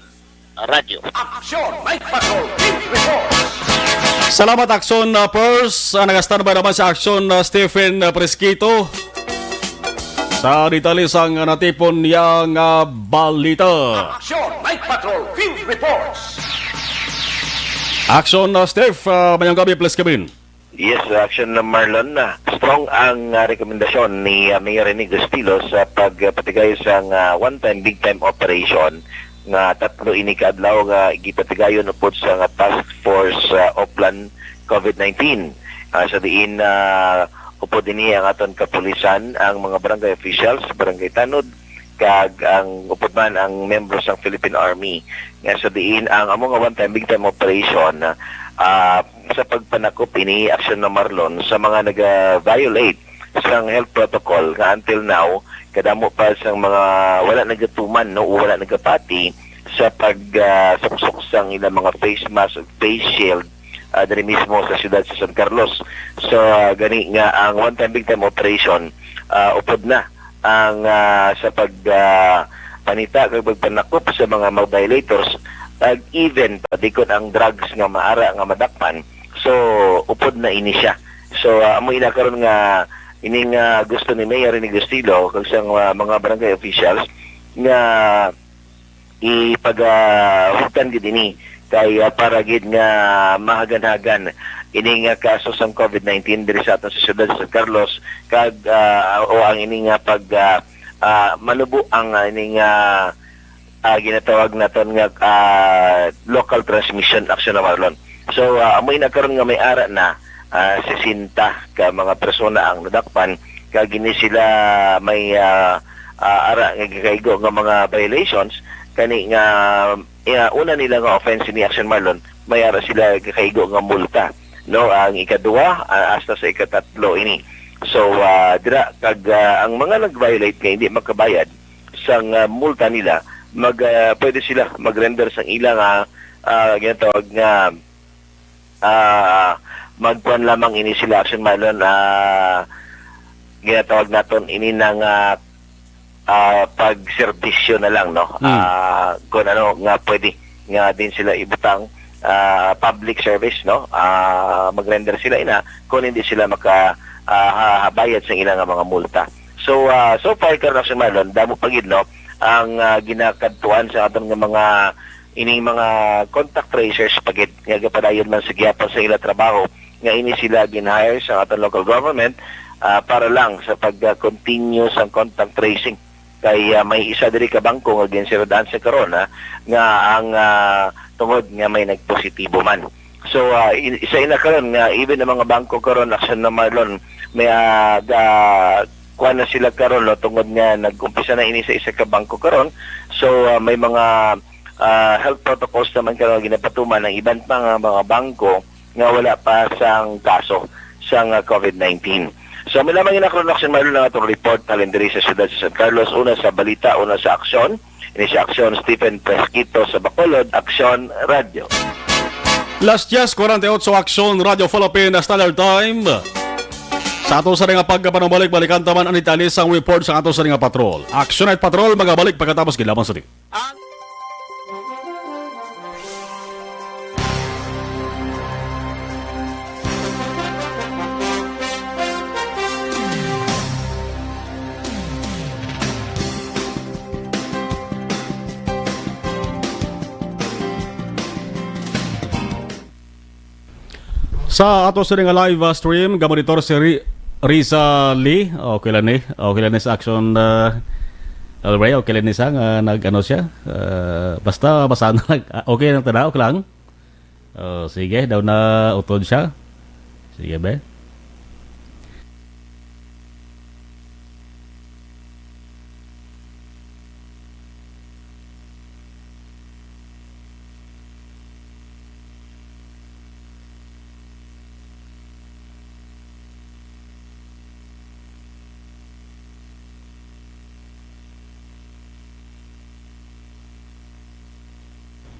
Radyo. Aksyon, Mike Patrol, Team Report. Salamat, Aksyon, uh, Pers. Uh, nag-standby naman sa Aksyon, uh, Stephen, uh, Presquito. Sa detalye sang natipon niya nga balita. Aksyon, Mike Patrol, Field Reports. Aksyon, uh, Steph, uh, mayong gabi, please, Kevin. Yes, Action na Marlon. Ah, strong ang, ah, rekomendasyon ni, ah, Mayor Rene Gustilo sa pagpatigay sang, ah, one-time, big-time operation nga tatlo ini ka adlaw nga gipatigayon upod sa nga Task Force, ah, Oplan COVID nineteen. Ah, sa diin, ah, upod ini ang aton kapulisan, ang mga barangay officials, barangay tanod, kag ang upod man ang membro sang Philippine Army. Nga sa diin ang amo nga one-time, big-time operation, ah, sa pagpanakop ini, Action na Marlon, sa mga naga-violate sang health protocol nga until now, kadamo pa sang mga wala nagatuman, no, o wala nagapati sa pag, ah, suksok sang ilang mga face mask ug face shield, ah, diri mismo sa siyudad sa San Carlos. So, ah, gani nga ang one time big time operation, ah, upod na ang, ah, sa pag, ah, panita kag pagpanakop sa mga, mga violators, ag even patikon ang drugs nga maara nga madakpan. So, upod na ini siya. So, ah, amo ina karon nga ining, ah, gusto ni Mayor Rene Gustilo kag sa mga, mga barangay officials nga ipagahugtan gid ini kay, ah, para gid nga mahagan-hagan ini nga kaso sang covid nineteen diri sa aton sa siyudad sa San Carlos kag, ah, o ang ini nga pag, ah, ah, manubo ang, ah, ini nga, ah, ginatawag naton nga, ah, local transmission action na, Marlon. So, ah, amo ina karon nga may ara na, ah, sesenta ka mga persona ang nadakpan kag ini sila may, ah, ah, ara nga gikaigo nga mga violations kani nga, ah, una nila nga offense ni action, Marlon, may ara sila gikaigo nga multa, no, ang ikaduha, ah, hasta sa ikatatlo ini. So, ah, dira kag, ah, ang mga nag-violate nga hindi makabayad sang, ah, multa nila, mag, ah, pwede sila mag-render sang ilang, ah, ah, ginatawag nga, ah, magkuan lamang ini sila action, Marlon, ah, ginatawag naton ini na nga, ah, pagserbisyo na lang, no? Hmm. Ah, kung ano nga pwede nga din sila ibutang, ah, public service, no? Ah, mag-render sila ina kung hindi sila maka, ah, ha-, habayad sa ilang mga multa. So, ah, so far, karon, Marlon, damo pa gid, no, ang, ah, ginakadtuan sa aton nga mga, ining mga contact tracers pa gid nga gapadayon man sa gihapon sa ila trabaho nga ini sila gin-hire sa aton local government, ah, para lang sa pag-continue sa contact tracing. Kay, ah, may isa diri ka bangko nga ginsiradahan sa karon, ah, nga ang, ah, tungod nga may nagpositibo man. So, ah, i-, isa ina karon nga even ang mga bangko karon, action na, Marlon, may, ah, ga-, kuan na sila karon, no, tungod nga nag-umpisa na ini sa isa ka bangko karon. So, ah, may mga, ah, health protocols naman karon nga ginapatuman ang iban pa nga mga bangko nga wala pa sang kaso sang, ah, covid nineteen. So, may lamang ina karon, action, Marlon, ang atong report halin diri sa siyudad sa San Carlos. Una sa balita, una sa aksyon. Ini si Aksyon Stephen Fresquito sa Bacolod, Aksyon Radio. Las diez cuarenta y ocho, Aksyon Radio Philippine Standard Time. Sa ato sa nga pagkapanumalik, balikan taman ang detalye sang report sa ato sa nga patrol. Aksyon at patrol, magabalik pagkatapos gid lamang sa di. Ang Sa ato sini nga live, ah, stream, gamonitor si Ri-, Risa Lee. Okay lang ni. Okay lang ni sa action, ah, El Rey. Okay lang ni sa nga nag-ano siya. Ah, basta, basta na lang. Ah, okay lang tanaw lang. Oh, sige, daw na utod siya. Sige, be.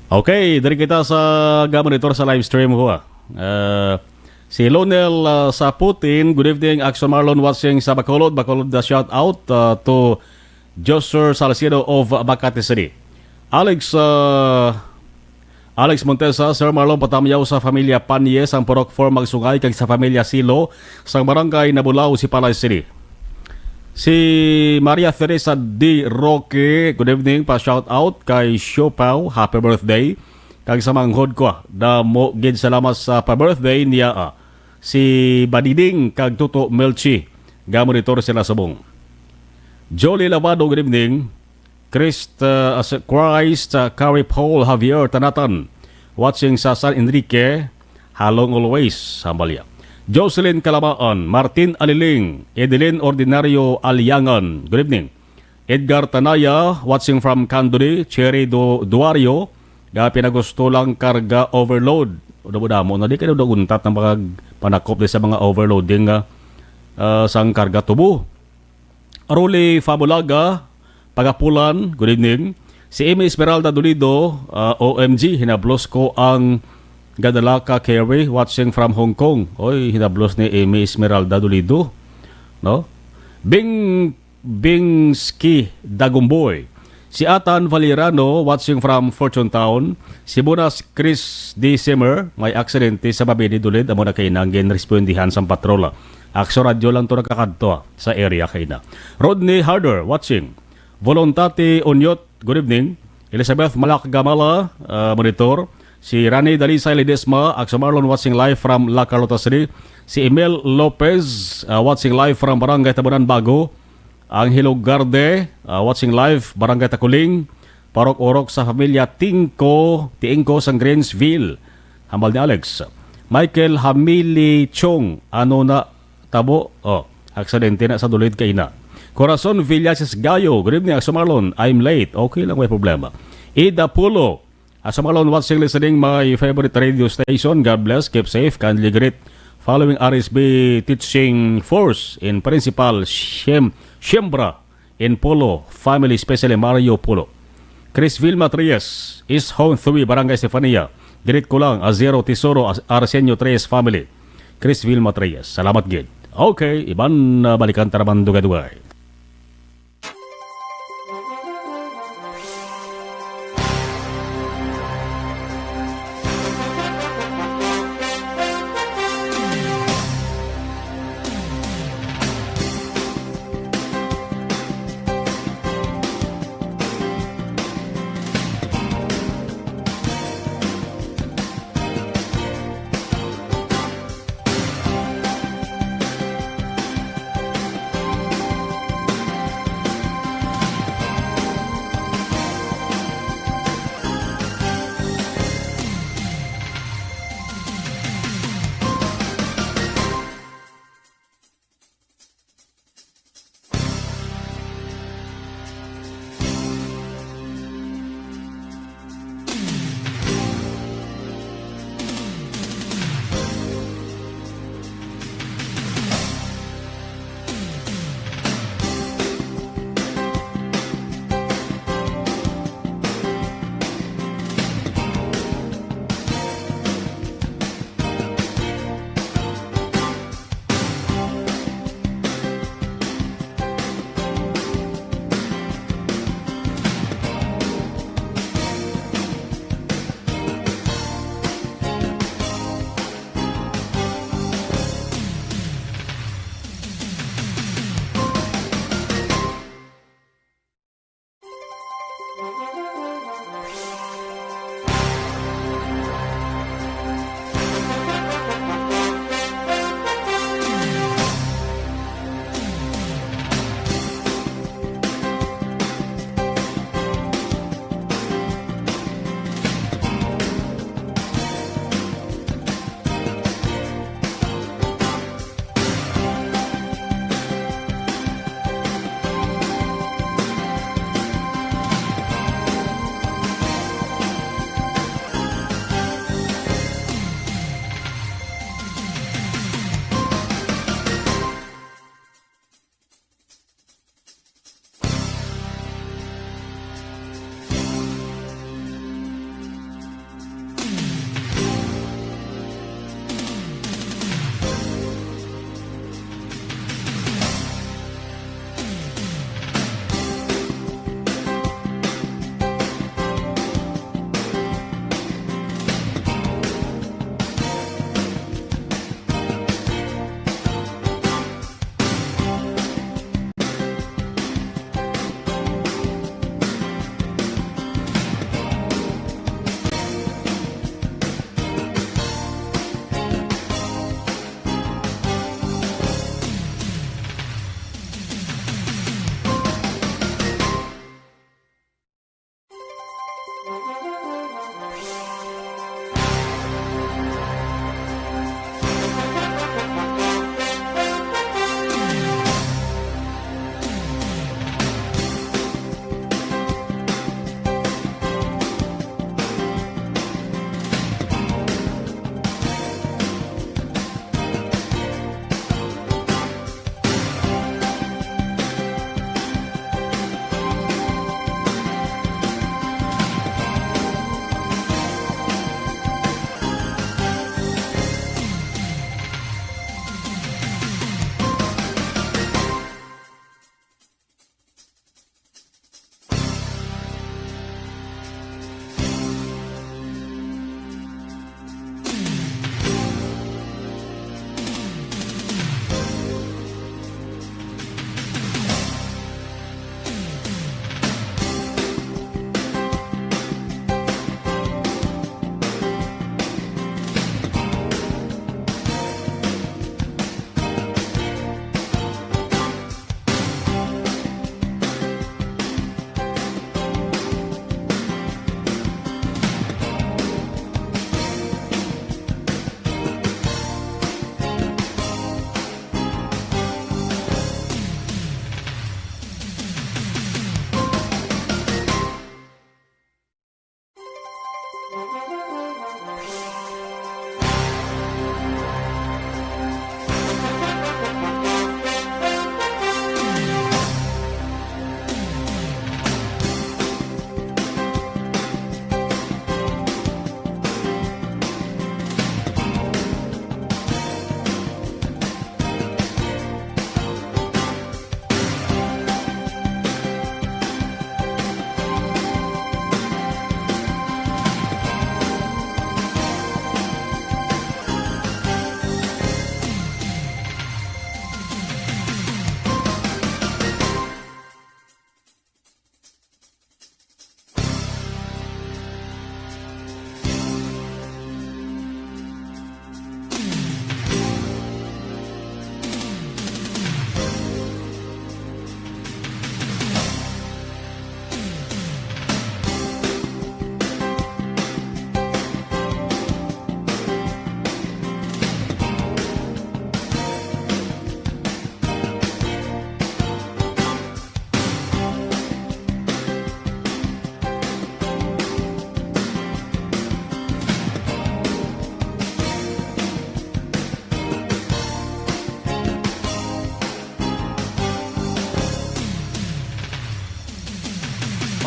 Okay, diri kita sa gamonitor sa live stream, ho, ah. Ah, si Lonel, ah, Saputin, "Good evening, Action Marlon, watching sa Bacolod." Bacolod, the shout out, ah, to Josur Salcedo of Makati City. Alex, ah, Alex Montesa, "Sir Marlon, patamyaw sa familia Panye sang Purok four Magsungay kag sa familia Silo sang Barangay Nabulao, Sipalay City." Si Maria Teresa D. Roque, "Good evening, pa shout out kay Siopaw, happy birthday. Kag sa manghod ko, damo gid salamat sa pa-birthday niya, ah, si Badiding kag Toto Melchi, gamonitor sila subong." Jolly Lavado, "Good evening. Christ, uh, as Christ, uh, Carrie Paul Javier Tanatan, watching sa San Enrique, halong always," hambal niya. Jocelyn Calamaan, Martin Aliling, Edeline Ordinario Aliangan, "Good evening." Edgar Tanaya, watching from Candoni, Cherry Du-, Duario, "Ga pinagusto lang karga overload." Damo-damo na, di kayo naguntat ng mga panakop di sa mga overloading nga, ah, sang karga tubo. Rolly Fabulaga, Pagapulan, good evening. Si Amy Esmeralda Dolido, ah, O M G, hinablos ko ang Gadalaka Carry, watching from Hong Kong. Oy, hinablos ni Amy Esmeralda Dolido, no? Bing, Bingski Dagumboy. Si Atan Valierano, watching from Fortune Town. Si Bunas Chris D. Simmer, may aksidente sa Mabini Dulid, amo na kay nang ginrespondihan sang patrola. Aksyon Radyo lang to nakakadto, ah, sa area kay na. Rodney Harder, watching. Voluntate Unyot, good evening. Elizabeth Malak Gamala, ah, monitor. Si Rani Dalisay Ledesma, Axo Marlon, watching live from La Carlota City. Si Emil Lopez, ah, watching live from Barangay Tabunan Bago. Angelo Garde, ah, watching live, Barangay Takuling. Parok-orok sa pamilya Tingko, Tiingko sang Greensville. Hambal ni Alex. Michael Hamili Chong, ano na tabo? Oh, aksidente na sa Dulid kay na. Corazon Villasis Gayo, good evening, Axo Marlon. I'm late. Okay lang, may problema. Ida Pulo, Axo Marlon, watching, listening, my favorite radio station. God bless, keep safe, kindly greet following R S B teaching force in Principal Shem, Shembra in Polo family, especially Mario Polo. Chris Vilma Trias, East Home three, Barangay Stefania. Greet ko lang, Azero Tesoro, As-, Arsenio Trias family. Chris Vilma Trias, salamat gid. Okay, iban, ah, balikan ta naman dugay-dugay.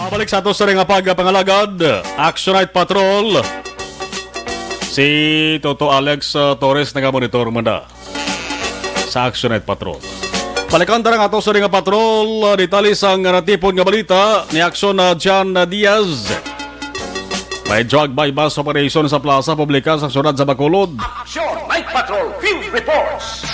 Pabalik sa ato sa ring pagpangalagad, Action Night Patrol. Si Toto Alex, uh, Torres nagamonitor man na sa Action Night Patrol. Balikan ta ang ato sa ring patrol, uh, detalye sang natipon nga balita ni Action, uh, John, uh, Diaz. May drug buy-bust operation sa plaza publika sa siyudad sa Bacolod. Action Night Patrol Field Reports.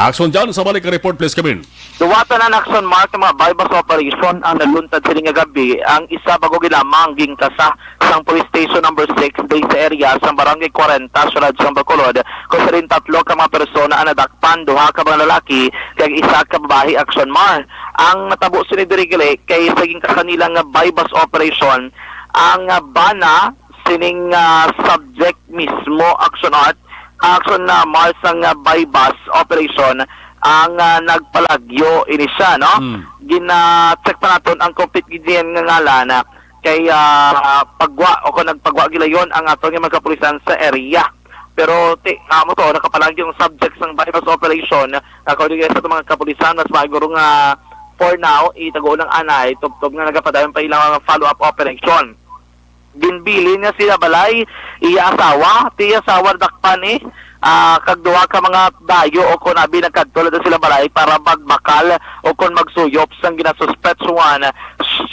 Action dyan. Sa balik report, please, Kevin. Duwa tanan, Action Mark, nga mga buy-bust operation ang naluntad sini nga gabi. Ang isa bago ginamang gingkasa sang Police Station Number Six diri sa area sang Barangay Kwarenta, siyudad sang Bacolod, kung sa diin tatlo ka mga persona ang nadakpan, duha ka mga lalaki kag isa ka babayi, Action Mar. Ang natabo sini diri gali kay sa gingkasa nila nga buy-bust operation, ang, ah, bana sining, ah, subject mismo, Action Art, Action na Mars ang, ah, buy-bust operation ang, ah, nagpalagyo ini siya, no? Mm. Gina-check pa naton ang complete gid nga ngalan, ah, kay, ah, pagwa o kung nagpagwa gilayon ang ato nga mga kapulisan sa area. Pero ti, amo to, nakapalagyo ang subject sang buy-bust operation. According sa mga kapulisan, mas maayo guro nga for now, itago lang anay, tubtob nga nagapadayon pa ilang follow-up operation. Ginbilin niya sila balay, iya asawa, ti iya asawa dakpan, eh. Ah, kag duha ka mga dayo o kon abi nagkadto lang sila balay para magbakal o kon magsuyop sang ginasuspetsuhan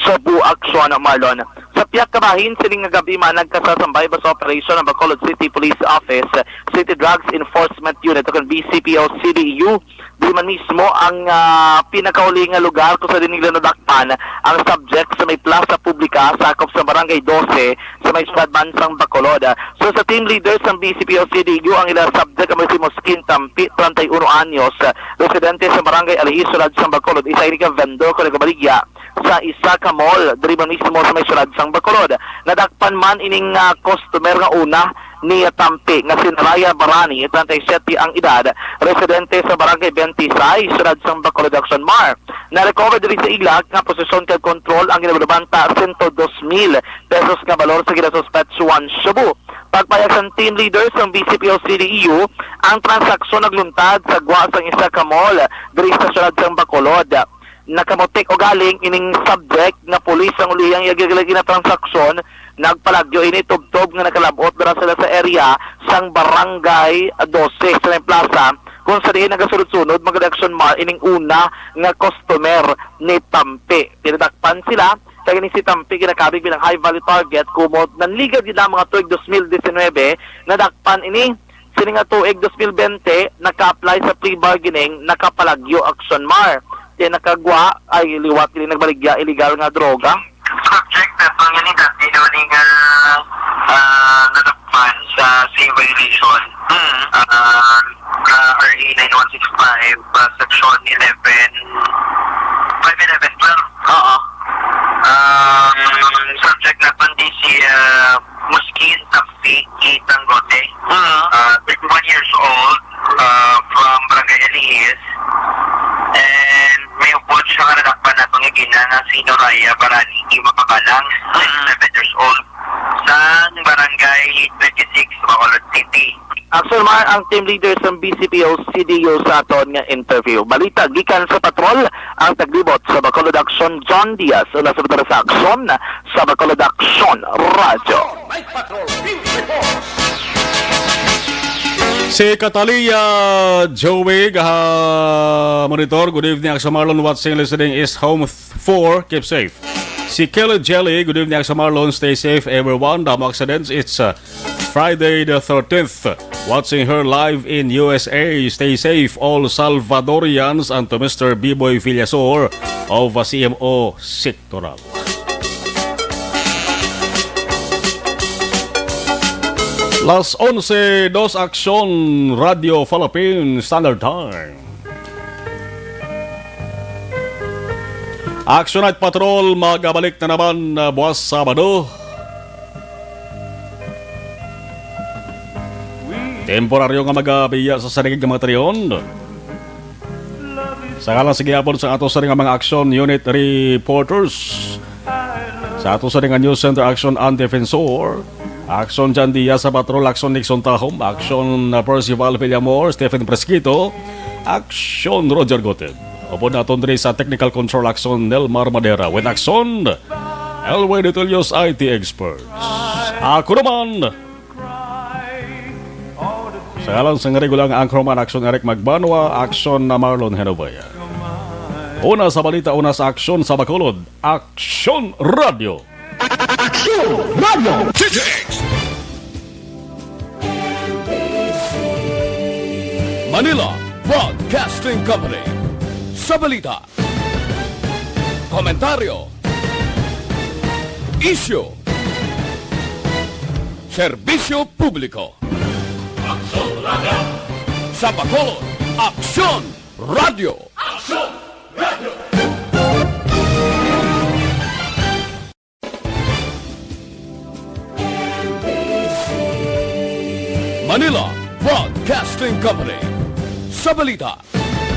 shabu action, Marlon. Sa pihak ka bahin, sining nga gabi man nagkasa sang buy-bust operation ang Bacolod City Police Office, City Drugs Enforcement Unit o kon B C P O C D E U. Di man mismo ang, ah, pinakauli nga lugar kung sa diin nila nadakpan ang subject sa may plaza publika sakop sa Barangay Doce sa may siyudad man sang Bacolod. So, sa team leader sang B C P O C D E U, ang ila subject ang si Muskin Tampi, treinta y uno anyos, residente sa Barangay Alihis, siyudad sang Bacolod, isa ini ka vendor kon nagabaligya sa isa ka mall diri man mismo sa may siyudad sang Bacolod. Nadakpan man ining, ah, customer nga una ni Tampi nga si Naraya Barani, treinta y siete ang edad, residente sa Barangay Bentisay, siyudad sang Bacolod, Action Mar. Na-recover diri sa ila nga posesyon kag kontrol ang ginalabanta sento dos mil pesos nga balor sa ginasuspetsuhan shabu. Pagpahayag sang team leader sang B C P O C D E U, ang transaksyon nagluntad sa gwa sang isa ka mall diri sa siyudad sang Bacolod. Nakamutik ugaling ining subject nga pulis ang ulihang iya ginatransakson, nagpalagyo ini tubtob nga nakalab-ot dira sila sa area sang Barangay Doce sa may plaza, kung sa diin nagasunod-sunod mga Action Mar ining una nga customer ni Tampi. Tinadakpan sila, kag ini si Tampi ginakabig bilang high value target, kumot nanligad gid ang mga tuig dos mil diecinuebe, nadakpan ini. Sini nga tuig dos mil bente, naka-apply sa plea bargaining, nakapalagyo Action Mar. Kaya nakagwa, ay liwat kini nagbaligya, illegal nga droga. Subject na panganidad, di naman nga, ah, nadakpan sa same violation. Hmm. Ah, sa R A nine one six five, ah, section eleven, five eleven twelve. Oo. Um, subject na pandi si, ah, Muskin Tafi Itanggote. Mhm. Ah, thirty-one years old, ah, from Barangay Elias. And may upod siya nga nadakpan nato nga gina nga si Noraya Barani Makabalang, Mhm. twenty-seven years old, sa Barangay Daily twenty-six, Bacolod City. Action man ang team leader sa B C P O C D U sa aton nga interview. Balita gikan sa patrol, ang taglibot sa Bacolod Action, John Diaz, una sa patrol sa Action, sa Bacolod Action Radyo. Si Katalia Joey, gaha monitor. Good evening, Action Marlon, watching, listening is home th-, four. Keep safe. Si Kelly Jelly, good evening, Action Marlon. Stay safe, everyone. Damo accidents. It's uh, Friday the thirteenth. Watching her live in U S A. Stay safe, all Salvadorians, and to Mister B-Boy Villasor of uh, C M O Sectoral. Las onse dos, Action Radio Philippine Standard Time. Action Night Patrol magabalik na naman, uh, buwas Sabado. Temporaryo nga magabiya sa saligid nga mga teriyon. Sa ngalan sa gihapon sa ato sa nga mga action unit reporters, sa ato sa nga News Center Action and Defensor, Action John Diaz sa Patrol, Action Nixon Tahom, Action, uh, Percival Villamor, Stephen Presquito, Action Roger Goten. Upod naton diri sa Technical Control, Action Nelmar Madera, with Action Elway Dutilios, I T Experts. Ako naman, sa ngalan sang regular nga anchorman, Action Eric Magbanwa, Action na Marlon Genovea. Una sa balita, una sa aksyon sa Bacolod, Action Radio. Action Radio. T T X. Manila Broadcasting Company. Sa balita, komentaryo, isyu, serbisyo publiko. Aksyon Radio. Sa Bacolod, Aksyon Radio. Aksyon Radio. Manila Broadcasting Company. Sa balita,